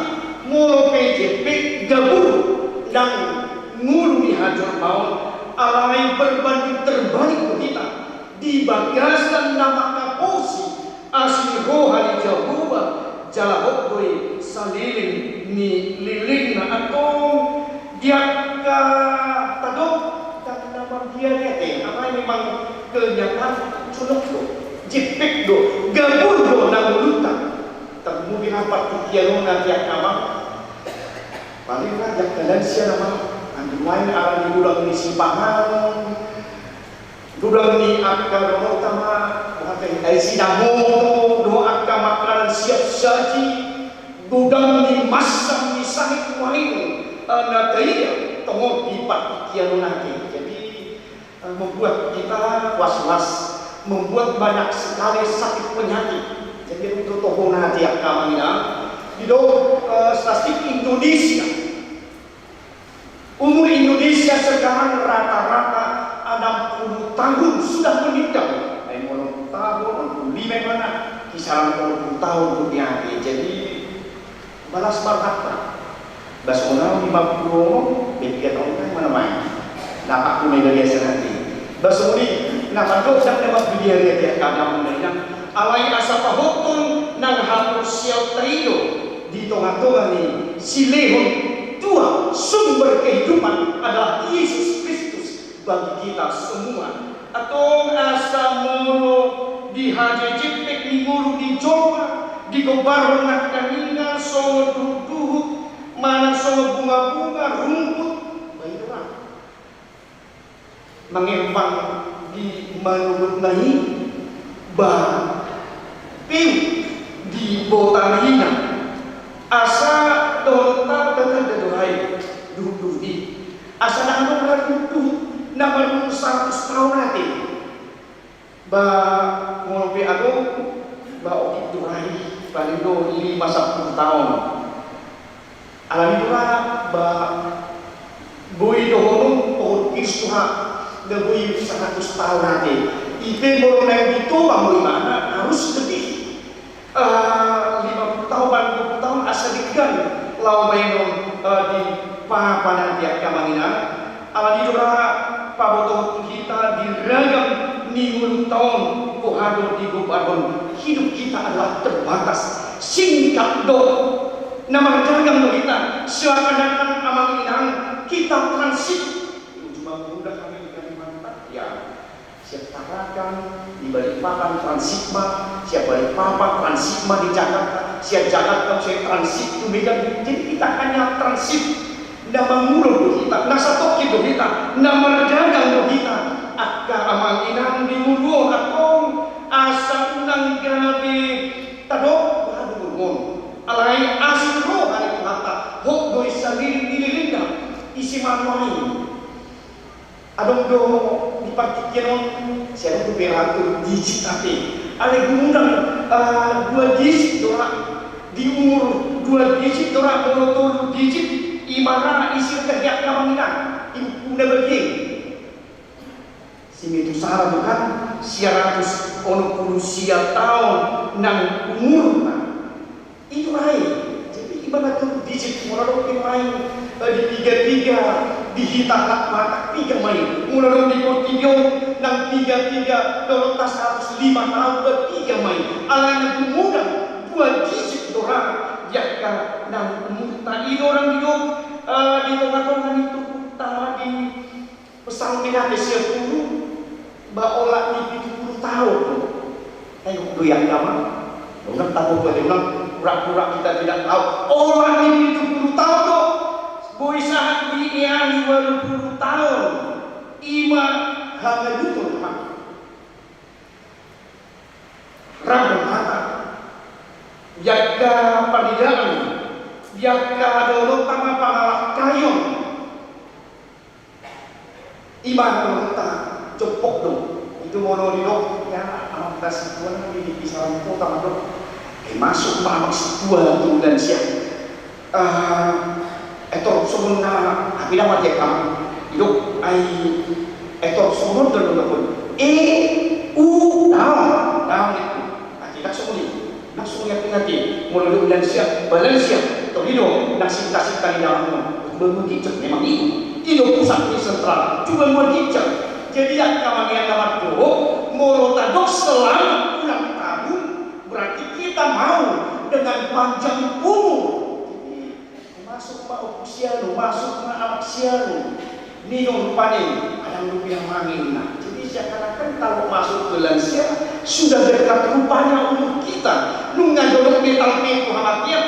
molo pe jempek, gabur nang ngolu ni hajolmaon, alai berbanding terbalik do hita di bagasan na mangkaposi asi ni roha ni Jahowa, jala hot do i saleleng ni lelengna. Antong di angka tadok, ndang na marbiari ate, alai memang kenyataan, jonok do, jempek do, gabur do nang ngolunta. Tarlumobi na partingkian on ate, angka amang. Paling rajak dalan sian amang, anggi lain ala ni godang ni sipanganon, godang ni angka dongan tama, boha ate, ai sinamoto, dohot angka makanan siap saji, godang ni mansam ni sahit wain, eh, na taida tongon di partingkian on ate. Jadi, eh, membuat kita was-was, membuat banyak sekali sakit penyakit. Jadi, untuk tohon ate, angka amang inang, didok, eh, statistik Indonesia. Umur Indonesia sekarang rata-rata enam puluh tahun sudah meninggal. Ai onom puluh tahun, onom puluh lima, mana? Kisaran onom puluh tahun tu dia. Jadi, balas marhata. Bas onom, lima puluh, be piga tahun kan mana main? Dapat tu media biasa nanti. Bas uli, na pandok dan dapat media dia kadang menang. Alai asa pahothon nang haporseaon taida di tonga-tonga ni silehon tua, sumber kehidupan adalah Yesus Kristus bagi kita semua. Antong asa molo di haha jempek ni ngolu ni jolma, digombarhon nangkaningan songon duhut-duhut, manang songon bunga-bunga, rumput, baen do ra. Mangembang di manogotna i, ba, peu di botarina. Asa dohononta tatanda do ra i duhut-duhut i. Asa ndang adong ra duhut-duhut na marumur saratus taon ate. Ba, molo pe adong, ba, otik do ra i, paling do lima sampulu taon. Alani do ra, ba, boi dohonon pohon pir suha, na boi saratus taon ate. I pe molo naeng di Toba ma imana, harus lebih, eh, lima puluh taon, dua puluh taon, asa denggan laho baenon, eh, di papan ate, angka amang inang. Alani do ra pabotohon tu hita di ragam ni ngolunta on, boha do digombarhon, hidup kita adalah terbatas, singkat do. Na mardagang do hita, seakan-akan, amang inang, kita transit. Ujung mangundang kami di Kalimantan, ya. Sian Tarakan, di Balikpapan transit ma, sian Balikpapan transit ma di Jakarta, sian Jakarta sai transit tu Medan. Jadi kita hanya transit. Na mangulon do hita, na satongkin do hita, na mardagang do hita. Angka amang inang di ngolu on, antong asa unang gabe tadok boha do ngolu on. Alai asi ni roha ni Tuhanta, hot do i saleleng ni lelengna. Ise ma nuaeng? Adong do di partingkian on, sai adong do pe ra tolu digit ate. Alai gumodang, eh, dua digit do ra. Di umur dua digit do ra, molo tolu digit, ima ra isi kehiak na manginang, i buku na bagian. Si Metusala do kan, sia ratus onom pulu sia taon nang umurna. I do ra i. Jadi, ima na tolu digit, molo adong pe ma i, eh, di piga-piga, di hita halak Batak piga ma i. Molo adong di portibi on nang piga-piga, dohot saratus lima taon pe piga ma i. Alai na gumodang dua digit do ra, di angka nang umurta. I do ra didok, eh, di tonga-tonga ni turpukta di Psalmen ate sia pulu, ba olat ni pitu pulu taon. Ayo, do i angka amang. Unang tagogo ate, unang pura-pura kita tidak tahu. Olat ni pitu pulu taon do. Boi sahat di ualu pulu taon. Ima hangaluton, amang. Rap do hata. Di angka parnidaan, di angka dohononta ma pangalangkaion. Ima dohononta, jompok do. I do molo didok, ya, amanta situan di kisaran kota mandok. Masuk ma amak sintua tu lansia. Ah, etor songon na, hape daong ate, kam. Didok, ai, etor songon do, do, do. E, u, daong, daong itu. Ate, ndang songon i. Ndang songon i ate, ate. Molo didok lansia, ba lansia. Tor i do, ndang sinta-sinta ni daong on. Cuba mangijak memang i. I do pusat ni sentral. Cuba mangijak. Jadi, angka amang inang na mardok, molo tadok selamat ulang tahun, berarti kita mau dengan panjang umur. Jadi, masuk ma ompu si anu, masuk ma amak si anu. Ninna rupani, adong do pinangido na. Jadi, seakan-akan kalau masuk ke lansia, sudah dekat rupanya umur kita. Nunga dolok metal pe tu hamatean,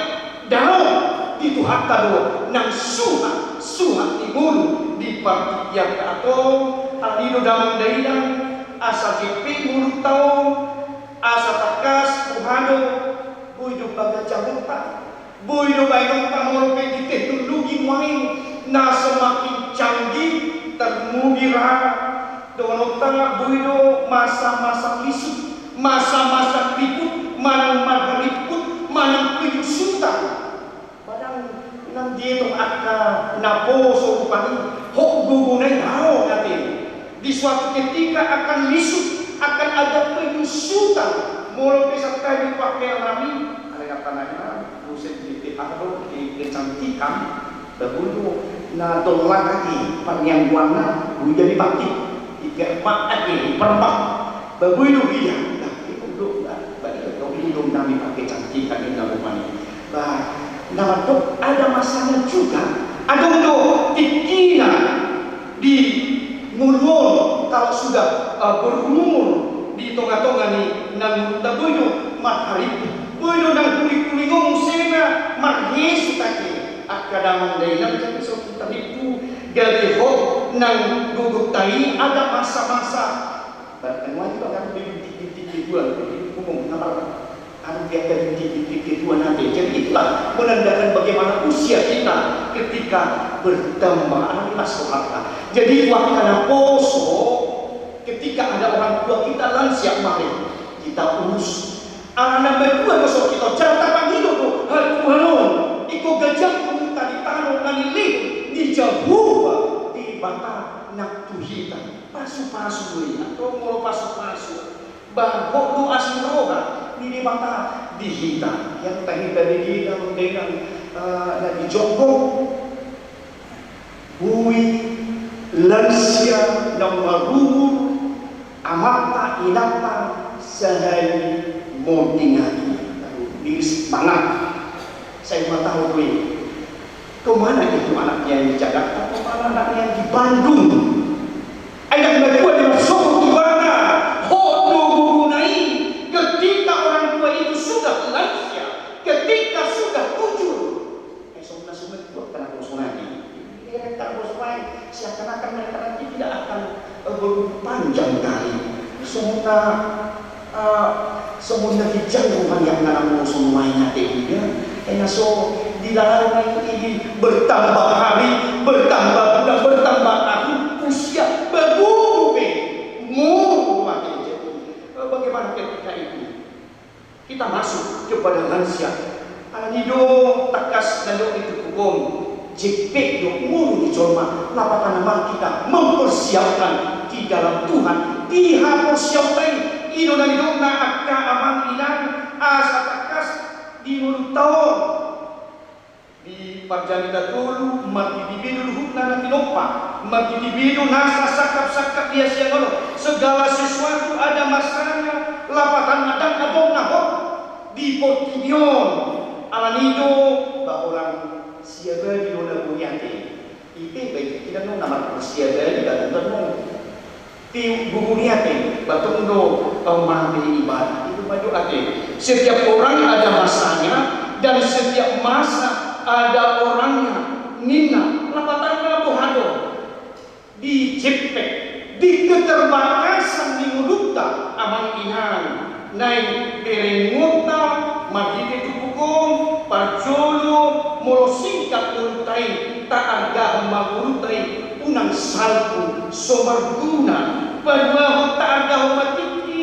daong di Tuhanta do nang suhat, suhat ni ngolu di partingkian. Atau, alani do damang dainang, asa jempek ngolunta on, asa tangkas, boha do, boi do pagajaonta, boi do baenonta, molo pe di teknologi nuaeng na semakin canggih, tarlumobi ra dohononta, boi do masa-masa lisut, masa-masa ribut, manang marharibut, manang pinusutan. Ba ndang dietong angka naposo rupani, hot gogona i, daong ate. Di suatu ketika akan lisut, akan ada penyusutan. Molo pe sangkali pakai rami, alai na panai na, buset, di P A do, di kecantikan, ba boi do na tolak ate, parnianguanna, boi jadi bakti. Di P A ate, permak, ba boi do dia. Nah, itu do, ba, ba, itu do, ini do nami pakai cantikan ini, na rupani. Ba, na mardok, ada masanya juga, adong do tingkina di ngolu on, kalau sudah, eh, berumur di tonga-tonga ni na ngolunta, boi do marharibut, boi do nang huling-huling on muse na marhesut ate. Angka damang dainang, jadi so hita nipu, gabe hot nang gogonta i, ada masa-masa. Bahkan wajib akan bintik-bintik ketua, bintik umum, nomor Anu, biar jadi tinggi-tinggi tua nanti. Jadi itulah menandakan bagaimana usia kita ketika bertambah. Anu, ilas rohanta. Jadi itu angka naposo, ketika ada orang tua kita lansia, mari kita urus. Anak berdua, besok kita cara tapangido tu hal Tuhan on. Iko gajah pemuta di tano nani lih di Jahowa Debata nang tu hita. Pasu-pasu do i, atau molo pasu-pasu. Ba hot do asi ni roha ni Debata di hita. Ia tahe bege na mangganan, eh, na di jonggong. Boi lansia na marumur amanta inanta sahali monding ate. Aduh, miris banget. Sai ma tahu gue. Kemana itu anaknya yang di Jakarta? Kemana anaknya yang di Bandung? Ai ndang na dua di masuk tu bana. Hot do gogona i, ketika orang tua itu sudah lansia, ketika sudah bujur. Ai songon na so mendua angka naposo nai. Angka naposo nai, seakan-akan mereka nanti tidak akan, eh, berumur panjang kali. Songon na Ah, songon na ginjang roha ni angka naposo nuaeng ate dia. Ai na so dilalana i, bertambah hari, bertambah bulan, bertambah tahun, usia, ba gogo pe. Molo ate jadi, eh, bagaimana ketika itu kita masuk kepada lansia? Alani do tangkas na didok ni turpuk on, jempek do ngolu ni jolma, lapatanna ma hita mempersiapkan di dalam Tuhan, di haporseaonta i. I do na nidokna angka amang inang, asa tangkas di ngolunta on. Di parjamita tolu, mardidibe do luhutna na tinompa, mardidibe do nasa sangkap-sangkap di hasiangan on, segala sesuatu ada masanya, lapatanna ndang adong na hot. Di portibi on, alani do, ba orang siabali do na boi ate. Ipe, ba ite tidak no na marsiabali, ba tung do. Ti guguni ate, ba tung do, eh, mate ibana. Itu ma do ate. Setiap orang ada masanya, dan setiap masa ada orangnya. Ninna, lapatanna boha do? Di jempek, di keterbatasan ni ngolunta, amang inang, naeng berengonta, marhite turpuk on, parjolo, molo singkat ngolunta i, taargahon ma ngolunta i, unang salpu, so marguna, paduahon taargahon ma tingki,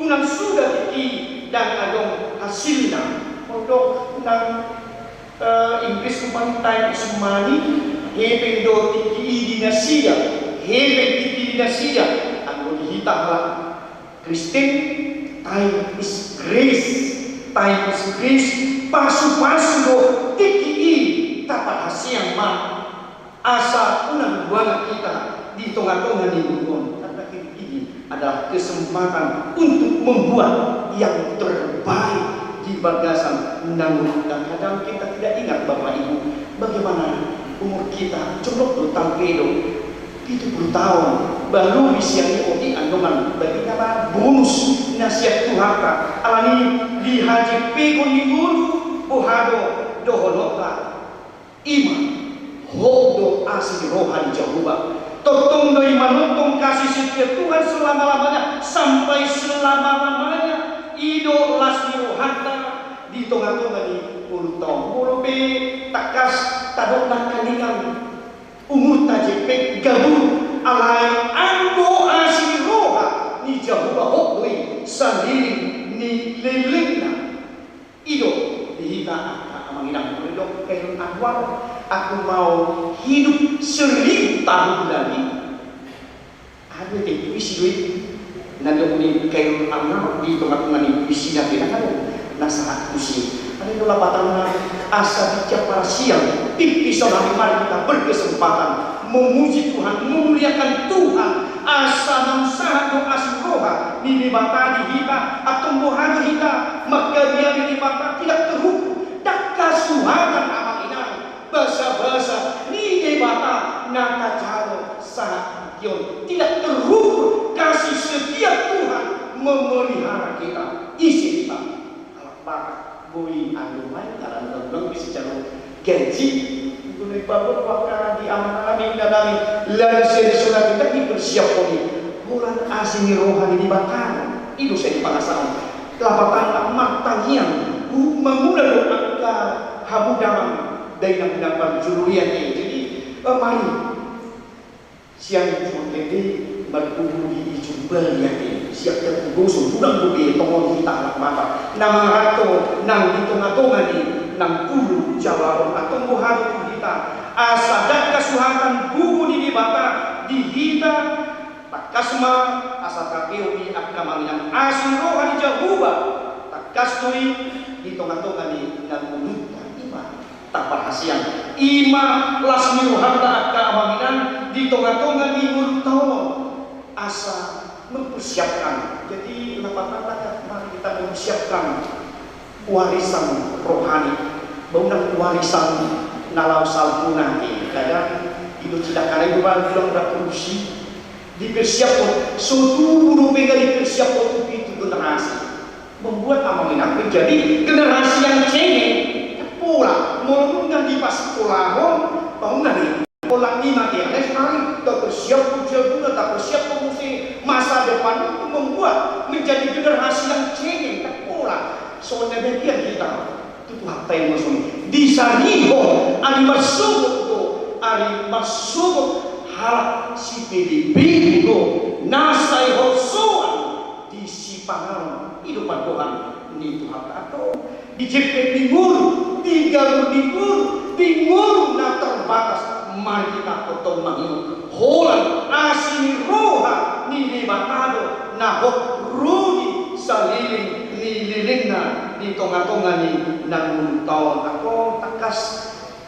unang suda tingki, ndang adong hasilna, molo didok nang, eh, Inggris umpamana time is money, hepeng do tingki i di nasida, hepeng tingki i di nasida. Anggo di hita halak Kristen, time is grace, time is grace, pasupasu do tingki i taparhaseang ma. Asa unang buangan hita di tongatonga ni ngolu on, karena hidup ini adalah kesempatan untuk membuat yang terbaik di bagasan na ngolunta. Kadang kita tidak ingat, Bapak Ibu, bagaimana umur kita, jonok do, tampe do, pitu pulu taon, baru di sian i otik andohan, berarti na bonus na sian Tuhanta. Alani i, dihajepehon ni ngolu, boha do dohononta? I ma, hot do asi ni roha ni Jahowa. Tongtong do i manongtong kasih setia Tuhan selama-lamanya, sampai selama-lamanya. I do las ni rohanta di tongatonga ni ngolunta on. Molo pe tangkas tadok nangkaningan umurta jempek, gabur, alai anggo asi ni roha ni Jahowa hot do i saleleng ni lelengna. I do di hita angka amang inang. Molo didok Khairul Anwar, "Aku mau hidup seribu tahun lagi." Aha do i, puisi do i. Na didok ni Khairul Anwar di tongatonga ni puisina pe, na adong na sahat tusi. Alai do lapatanna, asa di tiap parasian, tingki sonari mari kita berkesempatan memuji Tuhan, memuliakan Tuhan, asa naung sahat do asi roha ni Debata di hita, antong boha do hita manggabeabe Debata, tidak terukur. Ndang hasuhatan, amang inang, basabasa ni Debata na tajalo sahat tingki on. Tidak terukur kasih setia Tuhan memelihara kita. Ise hita? Halak Batak. Boi, anggo main ala na godang bisa jalo gaji. Guna i paboa angka di amanami, inanami, lalu seri sunat kita dipersiapkan i. Holan asi ni roha ni Debata. I do sai di pangasaan. Lapatanna martangiang, mangula do angka hamu damang dainang na parjolo i ate. Jadi, eh, mari. Sian Ujung Lende marpungu di Ujung Bali ate, sian Kepugoso, godang do be tongon hita halak Batak na mangaranto nang di tongatonga ni nampulu Jawa on. Antong boha do tu hita, asa ndang hasuhatan gogo ni Debata di hita, tangkas ma asa tapeo i angka amang inang, asi ni roha ni Jahowa tangkas do i di tongatonga ni ngolunta. I ma taparhaseang. I ma las ni rohanta angka amang inang di tongatonga ni ngolunta on, asa mempersiapkan. Jadi lapatanna, mari kita mempersiapkan warisan rohani. Boi nang warisan na laho salpu nai, kadang i do, tidak, karena i do baru bilang udah produksi. Dipersiapkan, so tubu dope nunga dipersiapkan tu pitu generasi. Membuat amang inang menjadi generasi yang cengeng. Pola, molo nunga dipasikolahon, bangunan i. Pola ni material, eh, sekarang tapersiapkan jabuna, tapersiapkan muse masa depan untuk membuat menjadi generasi yang cengeng. Pola, so demikian hita. Tu Tuhanta i ma songon i. Disarihon, ari marsogot do, ari marsogot halak sipelebegu do, na sai holsoan di sipanganon. I do pandohan ni Tuhanta. Antong di jempek ni ngolu, di gabur ni ngolu, di ngolu na terbatas, mari hita tongtong mangihut. Holan asi ni roha ni Debata do na hot ro di saleleng ni lelengna di tongatonga ni ngolunta on. Antong tangkas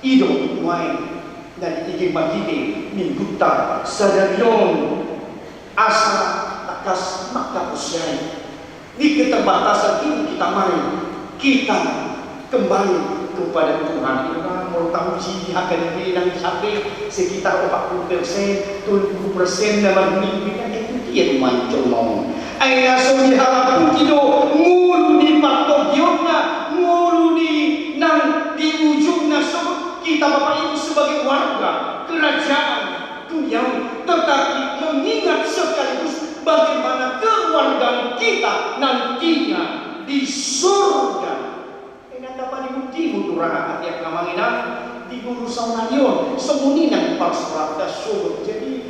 i do nuaeng na diigei marhite Minggunta sadari on, asa tangkas mangkaposian ni keterbatasan ini, kita mari, kita kembali kepada Tuhan. Ima, molo tamuji di HKBP nang di H P sekitar opat pulu persen, tolu pulu persen na marhite, itu dia rumah jonong. Ai na so dihalaputi do ngolu ni partogionna, ngolu ni nang di ujungna, so kita Bapak Ibu sebagai warga kerajaan duniawi, tetapi mengingat sekaligus bagaimana keluarga kita nantinya di surga. Inanta panimuntimu tu rahat, angka amang inang, di ngolu saonari on, songon i nang parsorata sogot. Jadi,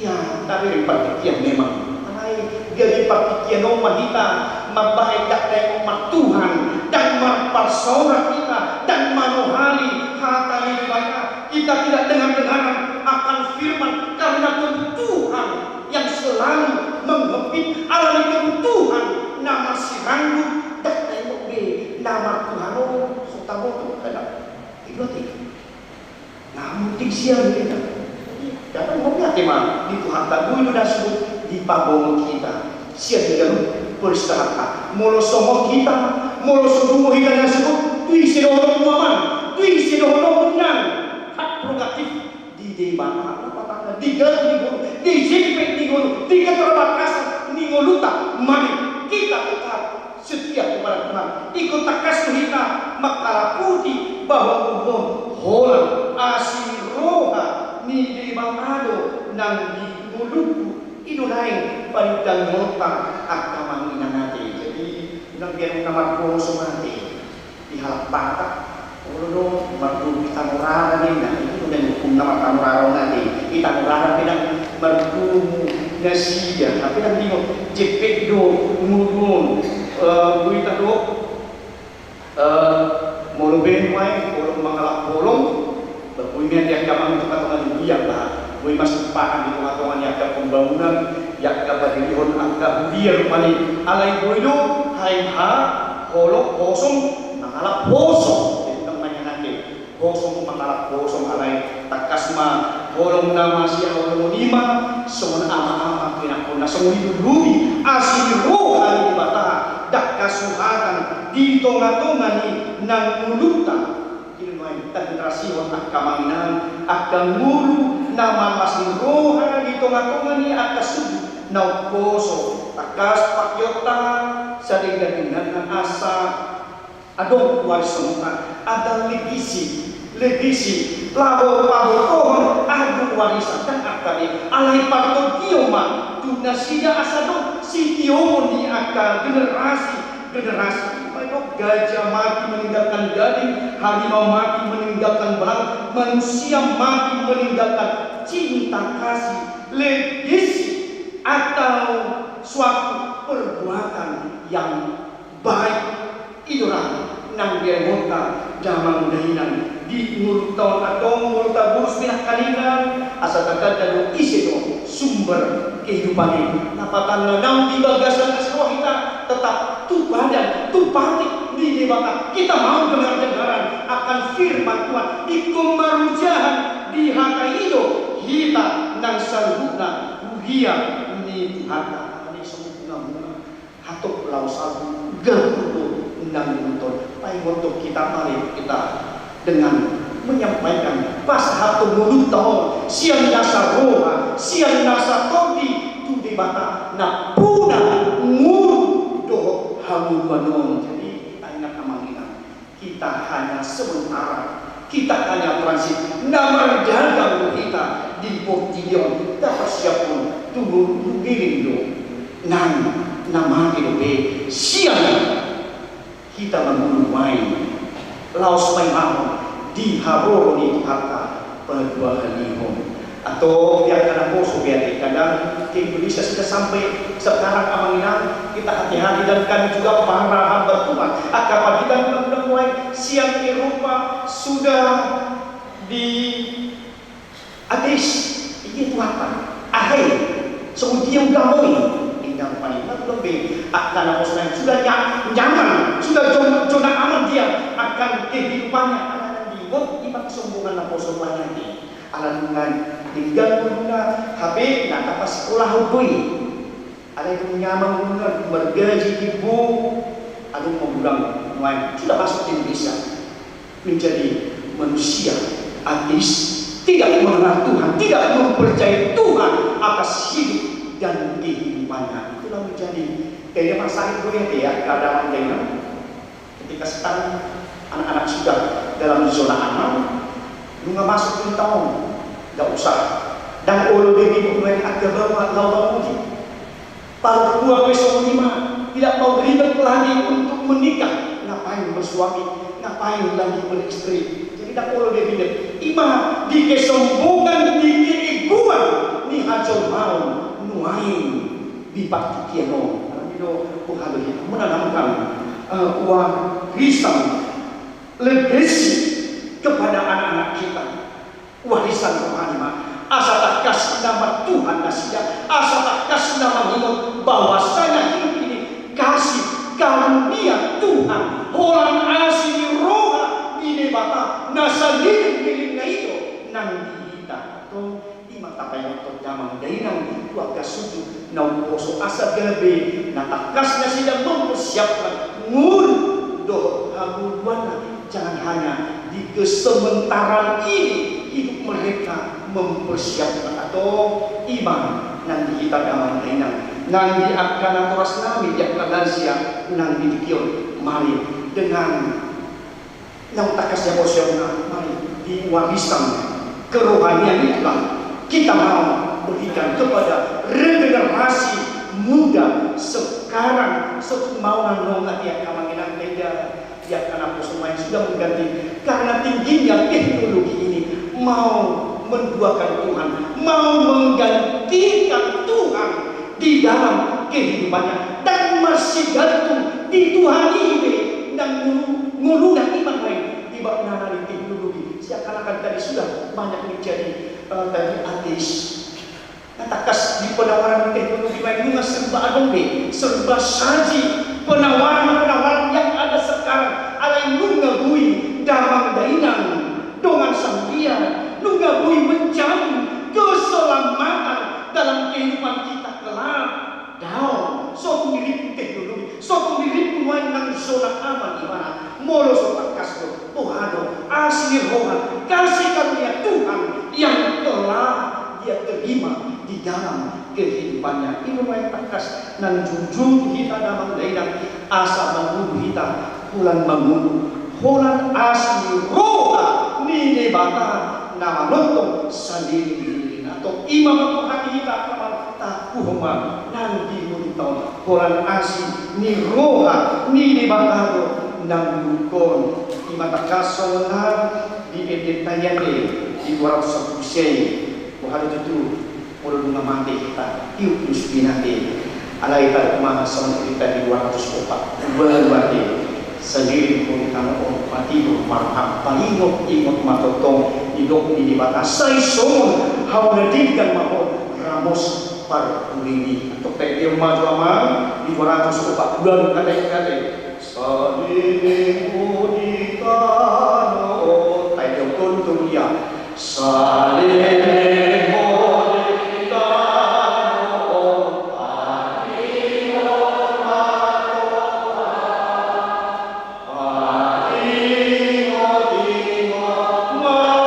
ya, gabe partingkian memang. Alai gabe partingkian on ma hita, Mambahen ndang taingot martuhan, ndang marparsaoran hita, ndang manohali hata ni Debata. Hita tidak dengar-dengaran akan firman, karena kebutuhan yang selalu menghempit, ala ni kebutuhan na masiranggut, ndang taingot be na martuhan on, so taboto kada. Ido ate. Namun tingsian kita. Dapat mengati ma di Tuhan tak dulu dah sebut di pabongot kita. Sian di dalam peristahan. Molo songon hita, molo so dungo hita na sebut, tu ise dohonon muaman, tu ise dohonon munan. Hak prerogatif di Debata, apa kata di galu ni guru, di jempek ni guru, di keterbatasan ni ngolunta, mari kita tetap setia kepada Tuhan. Ingkon tangkas do hita mangkalaputi bahwa umur holan asi ni roha ni Debata do nang di ngolungku. Ido naeng panindangonta angka amang inang ate. Jadi unang biar na margoso mate di halak Batak. Olo do margoso di tano rara ninna. Itu do naeng hukum na martano rara on ate. Di tano rara pe ndang margoso nasida. Tapi ndang diingot jempek do ngolu on. Eh, boita do. Eh, molo be nuaeng holong mangalap holong, ba boi ma di angka amang tu tongatonga ni huria ba, boi ma simpahan di tongatonga ni angka pembangunan, di angka padirihon angka huria rupani, alai boi do, haeng ha, holong, hosom, mangalap hosom, jadi tong manyanake, hosom mangalap hosom alai, tangkas ma, holong na masihaholongon i ma, songon ama-ama, pinangkon na songon i do lubi, asi ni roha ni Debata, ndang hasuhatan, di tongatonga ni na ngolunta. Ido nuaeng tagenerasihon angka amang inang, angka ngolu na marlas ni roha di tongatonga ni angka suku na umposo, tangkas pangkeonta, sadenggan dengganna asa adong warisonta, adong legasi, legasi, laho pabotohon adong warisan, ndang angka be, alai partondion ma tu nasida asa adong sitiopon ni angka generasi, generasi. Ima didok gajah mati meninggalkan gading, harimau mati meninggalkan belang, manusia mati meninggalkan cinta kasih, legasi atau suatu perbuatan yang baik. Ido ra nang di aemonta damang dainang di ngolunta on, antong molo tabolus pe nangkaningan asa tatanda do ise do sumber kehidupan i. Lapatanna nang di bagasan asi ni roha hita tetap tu padan, tu patik ni Debata. Kita mau dengar-dengaran akan firman Tuhan. Ingkon marujahan di hata i do hita nang saluhutna huria ni Tuhanta. Alani songon bunga-bunga. Hatop laho salpu, gabur do nang nonton. Paingothon hita, mari kita dengan menyampaikan pasahathon ngolunta on sian nasa roha, sian nasa tondi tu Debata nampuna ngolu dohot hangoluan on. Jadi taingat amang inang. Kita hanya sementara, kita hanya transit, na mardagang do hita di portibi on, taparsiaphon tu ngolu, ngiring do nang na mate dope sian hita mangolu nuaeng, laos paimahon di haroro ni Tuhanta paduahalihon. Antong di angka naposo pe ate, kadang ke Indonesia sudah sampai sekarang amang inang, kita hati-hati dan kami juga para hamba Tuhan. Angka panggilan undang-undang mulai sian Eropa sudah di ateis, iya Tuhanta. Ahai, songon dia undang i, inda paling undang be. Angka naposo nai sudah nya-, nyaman, sudah zon-, zona aman dia akan kehidupannya. Anak-anak di bot, ima kesombongan naposo nai. Ala nunga denggan ngoluna, hape na tapasikolahon do i. Alai dung nyaman ngoluna, margaji, timbo, adong ma godang nuaeng sudah masuk Indonesia, menjadi manusia ateis, tidak mengenal Tuhan, tidak mempercayai Tuhan atas hidup dan kehidupannya. Itulah menjadi, kayaknya masalah itu ya, ya, keadaan kayaknya. Ketika sekarang anak-anak sudah dalam zona aman, nunga masuk lima tahun, nggak usah. Dan olo be di buku lain agama lawan uji. Para tua pe songon i ma, tidak mau ribet lagi untuk menikah. Ngapain bersuami? Ngapain lagi beristri? Jadi nggak olo be ribet. Ima di kesombongan, di keegoan ni hajolmaon nuaeng di partingkian on. Boha do hita menanamkan, eh, warisan, legasi kepada anak-anak kita. Warisan rohani ma. Asa tangkas na martuhan nasida, asa tangkas na mangingot bahwasanya hidup ini kasih karunia Tuhan, holan asi ni roha ni Debata na saleleng ni lelengna i do nang di hita. Tong, i ma tapaingot damang dainang tu angka suku na umposo asa gabe na tangkas nasida mempersiapkan ngolu dohot hangoluanna. Jangan hanya di kesementaraan ini hidup mereka mempersiapkan, atau i ma nang di hita damang dainang, nang di angka natoras nami, di angka lansia nang di tingki on, mari dengan naung tangkas dihaporseai, mari di warisan kerohanian itulah kita mau berikan kepada regenerasi muda sekarang, sotung mau nang nong, ate, angka amang inang, taida, di angka naposo, yang sudah mengganti karena tingginya teknologi ini, mau menduakan Tuhan, mau menggantikan Tuhan di dalam kehidupannya, dan masih gantung di Tuhan i be nang ngolu, ngoluna i ma nuaeng. Di bagasan teknologi, seakan-akan tadi sudah banyak menjadi, eh, tadi ateis. Na tangkas di penawaran teknologi, nuaeng nunga serba adong be, serba saji penawaran-penawaran yang ada sekarang. Alai nunga boi damang dainang, dongan sangria, nunga boi menjamin keselamatan dalam kehidupan kita kelak. Daong, sotung dirimu teknologi, sotung dirimu nuaeng nang zona aman, di mana molo so tangkas do, boha do asi ni roha, kasih karunia Tuhan yang telah dia terima di dalam kehidupannya. I ma nuaeng tangkas nang jujur tu hita damang dainang, asa mangolu hita, holan mangolu, holan asi ni roha ni Debata na manongtong saleleng ni lelengna. Tong, i ma mangolu hami hita, angka amang, tangkuhon ma nang di ngolunta on, holan asi ni roha ni Debata do na mangolu. I ma tangkas songon na di ende tayande di dua ratus sampulu sia i. Boha do tutu, molo nunga mate hita, tiup nus binate. Alai tarup ma songon hita di dua ratus opat, ualu ate. Saleleng ho di tano on, mati ho marham, paingot-ingot ma tongtong didok ni Debata, sai songon hau na denggan ma ho, ramos parpudi. Tong, taendehon ma jo, amang, di dua ratus opat, ualu, ate, ate. Saleleng ho di tano on. Taendehon tolu, tolu, ia. Saleleng ho di tano on, paingot ma tongtong, paingot-ingot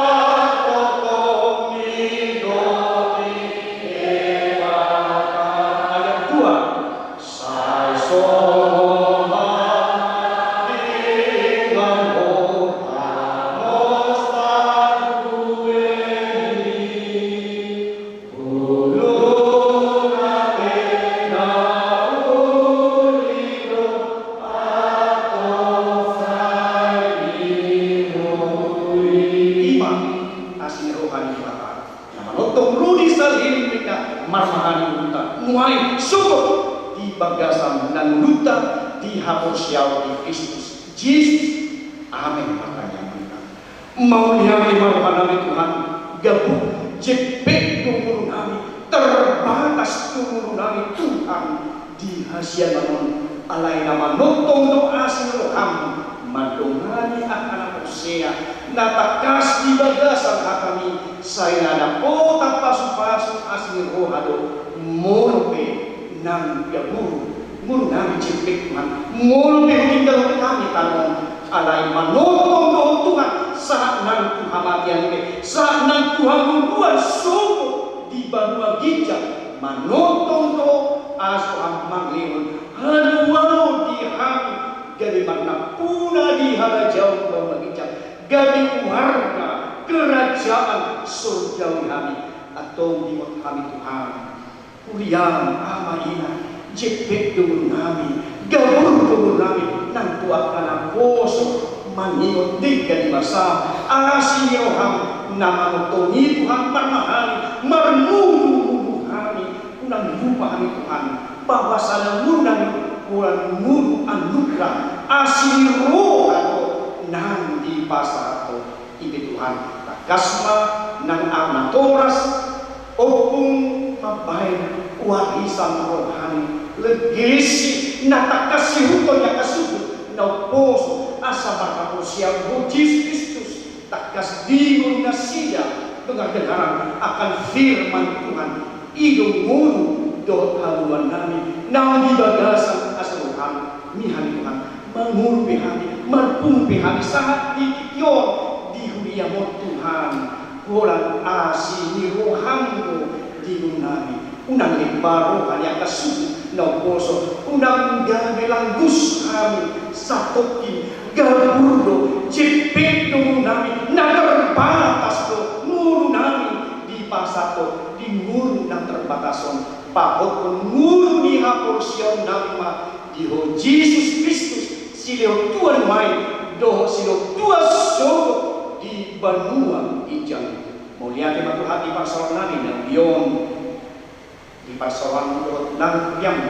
ma tongtong didok ni Debata. Ayat dua. Sai songon hau na denggan ma ho, ramos parpudi. Ulu na tenang, uli do antong sai dioloi. I ma asi ni roha ni Debata na manongtong ro di saleleng ni lelengna, marmahani ngolunta nuaeng sogot di bagasan na ngolunta dihaporseai di Kristus Jesus. Amen. Martangiang ma hita. Mauliate ma rohanami Tuhan, gabut, jempek do ngolunami, terbatas do ngolunami Tuhan di hasiangan on. Alai na manongtong do asi ni roham mandongani angka na porsea, na tangkas di bagasan hatami, sai na dapotan pasupasu asi ni roha do, molo pe nang gabur ngolunami, jempek Tuhan, molo pe hutinggalhon hami tano on, alai manongtong do Tuhan, sahat nang tu hamatean pe, sahat nang tu hangoluan sogot di banua ginjang, manongtong do asa mangalehon haluaon di hami, gabe manang puna di harajaon banua ginjang, gabe warga kerajaan sorgawi hami. Antong diingot hami Tuhan. Huria, ama, ina, jempek do ngolunami, gabur do ngolunami, nang tu angka naposo mangingot denggan ni basa, asi ni roham na manongtong i Tuhan, marmahani, marmudumudu hami, unang lupa hami Tuhan. bahwasana ngolu nami holan ngolu anugrah, asi ni roha do nang dipasahat Ho. I pe Tuhan, tangkas ma nang ahu natoras ompung mambahen warisan rohani, legasi na tangkas siihuthon ni angka suhut na umposo asa marhaporseaon Ho Jesus Kristus, tangkas dihut nasida pengardengaran akan firman Tuhan. I do ngolu dohot hangoluan nami naung di bagasan asi ni rohaM. Mian hami Tuhan, mangurupi hami, marpungu pe hami sahat di tingki on, di huriaM on Tuhan, holan asi ni rohaM do di ngolu nami. Unang lemba roha ni angka suhut na umposo, unang gabe langgus hami satongkin, gabur do, jempek do ngolu nami, na terbatas do ngolu nami dipasahat Ho di ngolu na terbatas on. Pahothon ngolu ni haporseaon nami ma di Ho Jesus Kristus, silehon Tuhan nuaeng dohot silehon Tuhan sogot di banua ginjang. Mauliate ma Tuhan di parsaoran nami na uli on, di parsaoran dohot nang huriaM,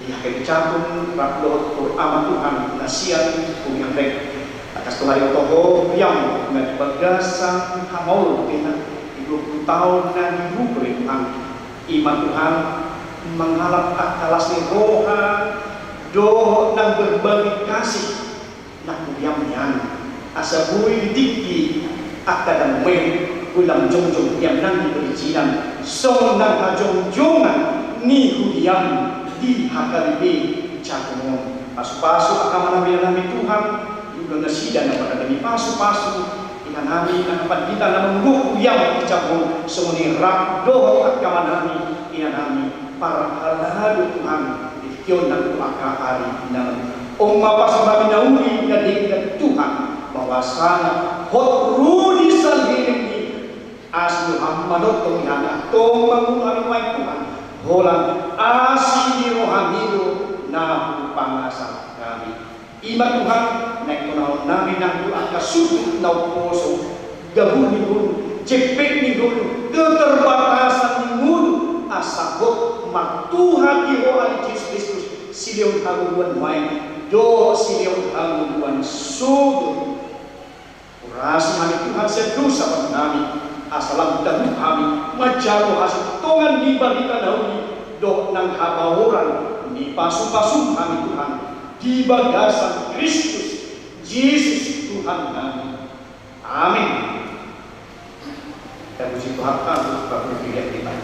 di hagerejaon rap dohot hor Ama Tuhan na sian Bumiampek. Tangkas tu hariaon Ho huriaM na di bagasan hamaolon pe na di dua puluh taon na di buku ni Tuhan. I ma Tuhan, mangalap angka las ni roha dohot nang berbagi kasih na huriaM nian, asa boi di tingki angka dame boi lam jongjong huriaM nang di perizinan, songon nang hajongjongan ni huriaM di H K B P Cakung on. Pasupasu angka amanami, inanami Tuhan, di ulaon nasida na mardalan i, pasupasu inanami angka pandita na mangulahon huriaM di Cakung on, songon i rap dohot angka amanami, inanami parhalado Tuhan, di tingki on nang tu angka ari na uli. On ma pasu nami na uli na denggan Tuhan, bahwasana hot ro di saleleng ni asi ni rohaM manongtong di hami, antong mangolu hami nuaeng Tuhan, holan asi ni rohaM i do na hupangasahon hami. I ma Tuhan, naeng tonahon nami nang tu angka suhut na umposo, gabur ni ngolu, jempek ni ngolu, keterbatasan ni ngolu, asa hot martuha di Ho ale Jesus Kristus, silehon hangoluan nuaeng dohot silehon hangoluan sogot. Urasi hami Tuhan sian dosa nami, asa lam talup hami manjalo hasintongan ni barita na uli dohot nang habaoran ni pasupasu hami Tuhan, di bagasan Kristus Jesus Tuhan nami. Amin. Tapuji Tuhan, tapuji Tuhan.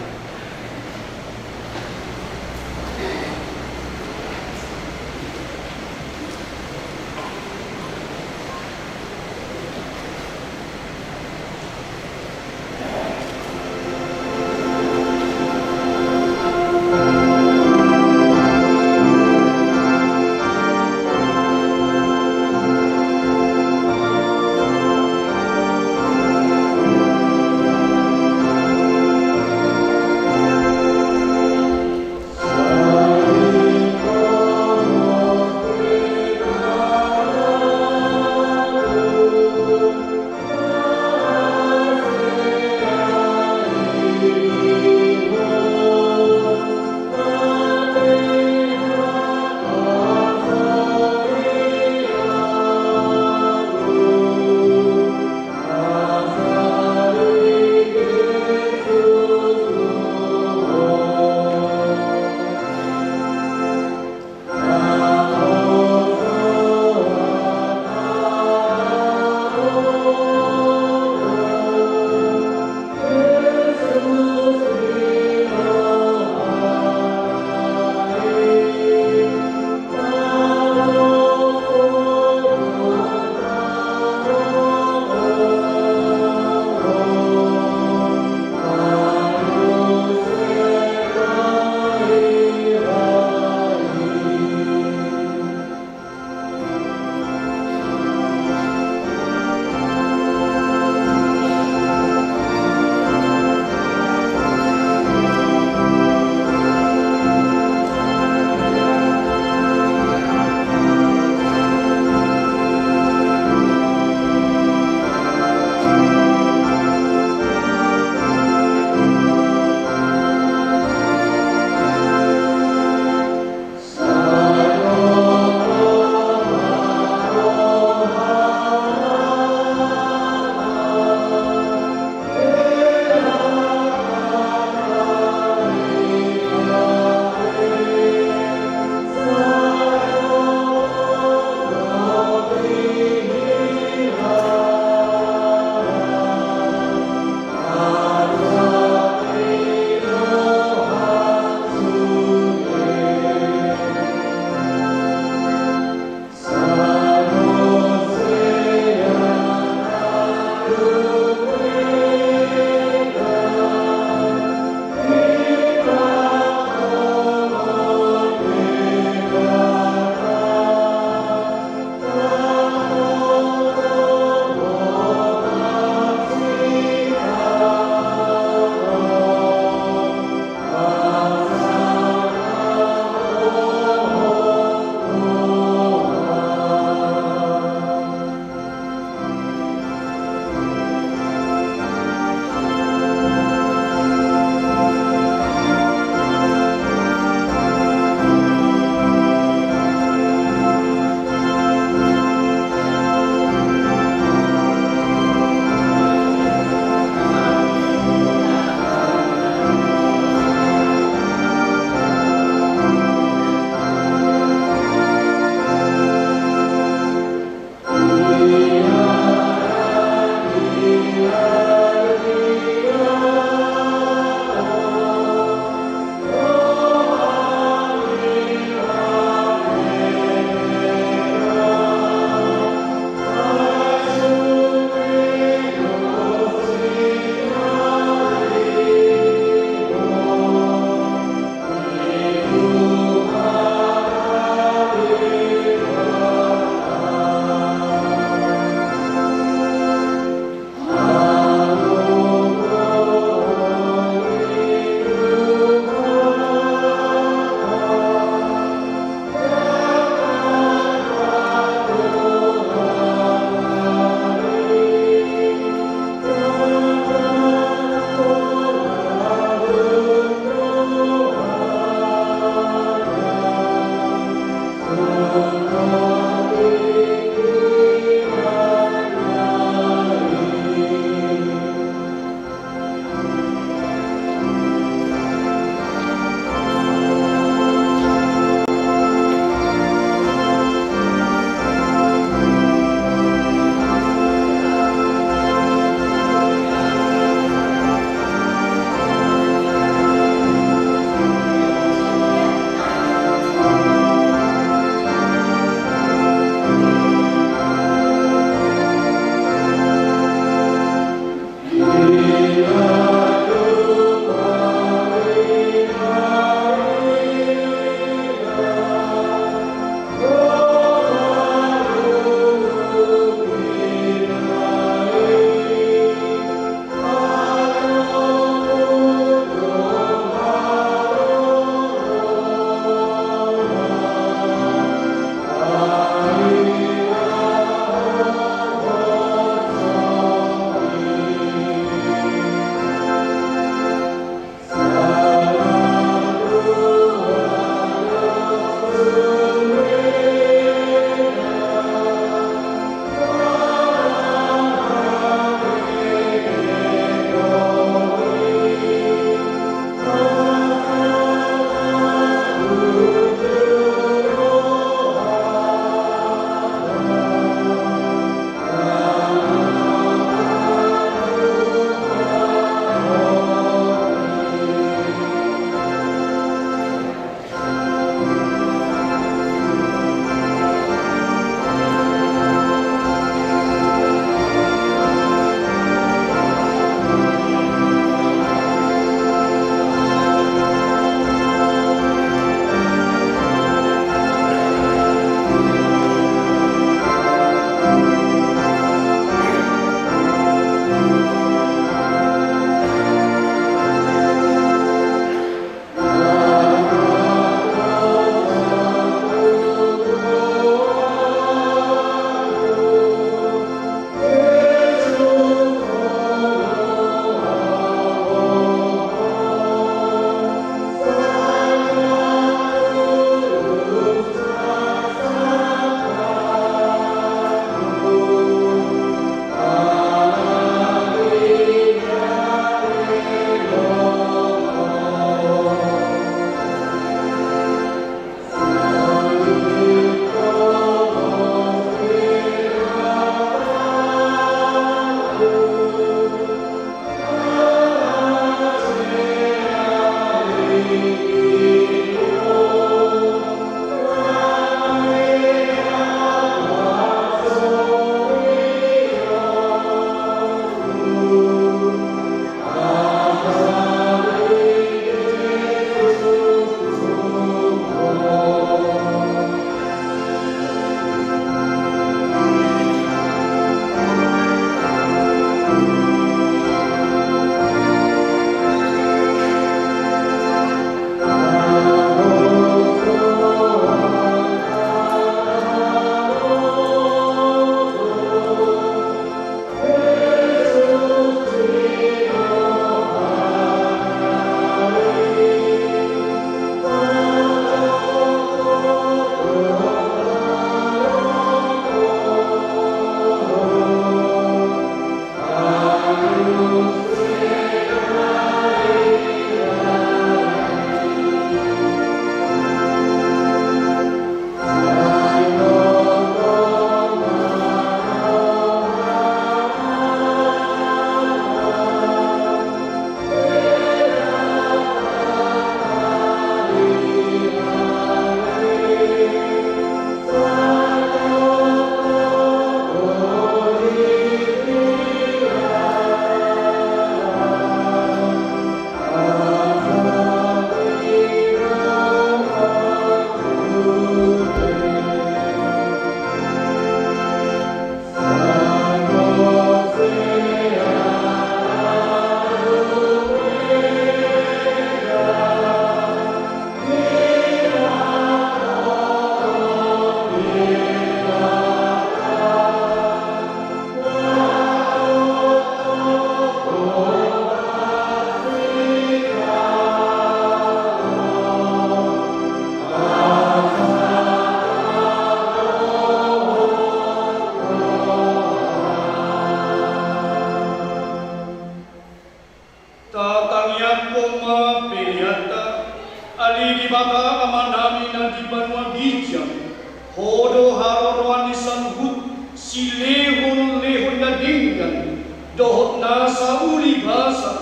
dohot nasa ulibasa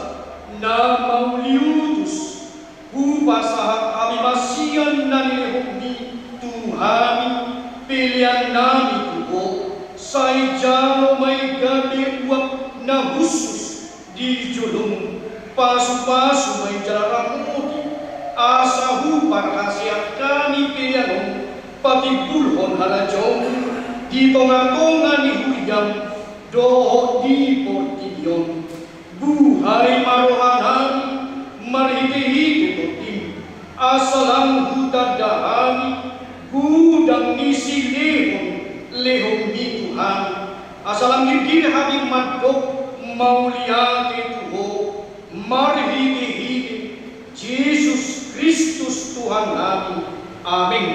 na mauliutus, hupasahat hami ma sian na nilehonMi tu hami peleannami tu Ho. Sai jalo ma i gabe uap na hushus di joloM, pasupasu ma i jala ramoti, asa huparhaseat hami pelean on patimbulhon harajaonMu di tongatonga ni huriaM dohot di portibi on. Buhai ma rohanami marhitehite TondiM, asa lam hutanda hami godang ni silehonlehonMi tu hami, asa lam girgir hami mandok mauliate tu Ho, marhitehite Jesus Kristus Tuhannami. Amen.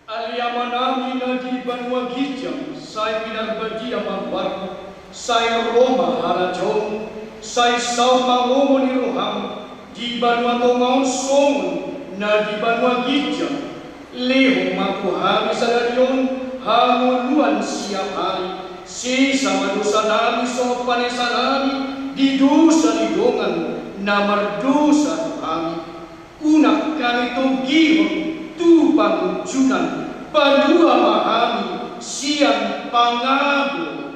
Ale Amanami na di banua ginjang, sai pinarbadia ma goarMu, sai ro ma harajaonMu, sai saut ma lomo ni rohaM di banua tonga on songon na di banua ginjang. Lehon ma tu hami sadari on hangoluan siapari, sesa ma dosanami songon panesanami di dosa ni dongan na mardosa tu hami. Unang hami togihon tu pangunjunan, palua ma hami sian pangago.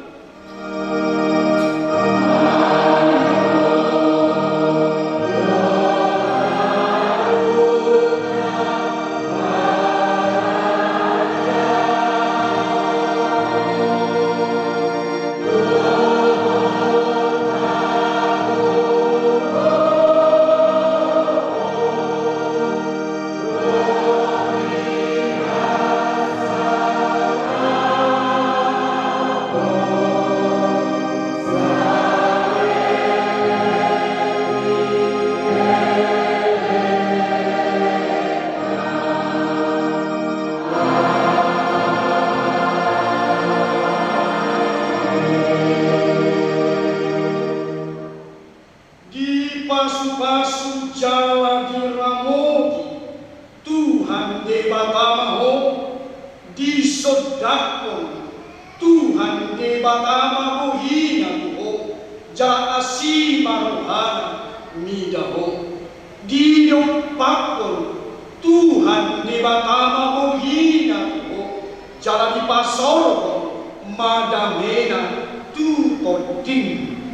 Dipasupasu jala diramoti Tuhan Debata ma ho, disondangkon Tuhan Debata ma bohina tu ho, jala asi ma rohana mida ho. Didompakkon Tuhan Debata ma bohina tu ho, jala dipasaorhon ma damena tu tondim.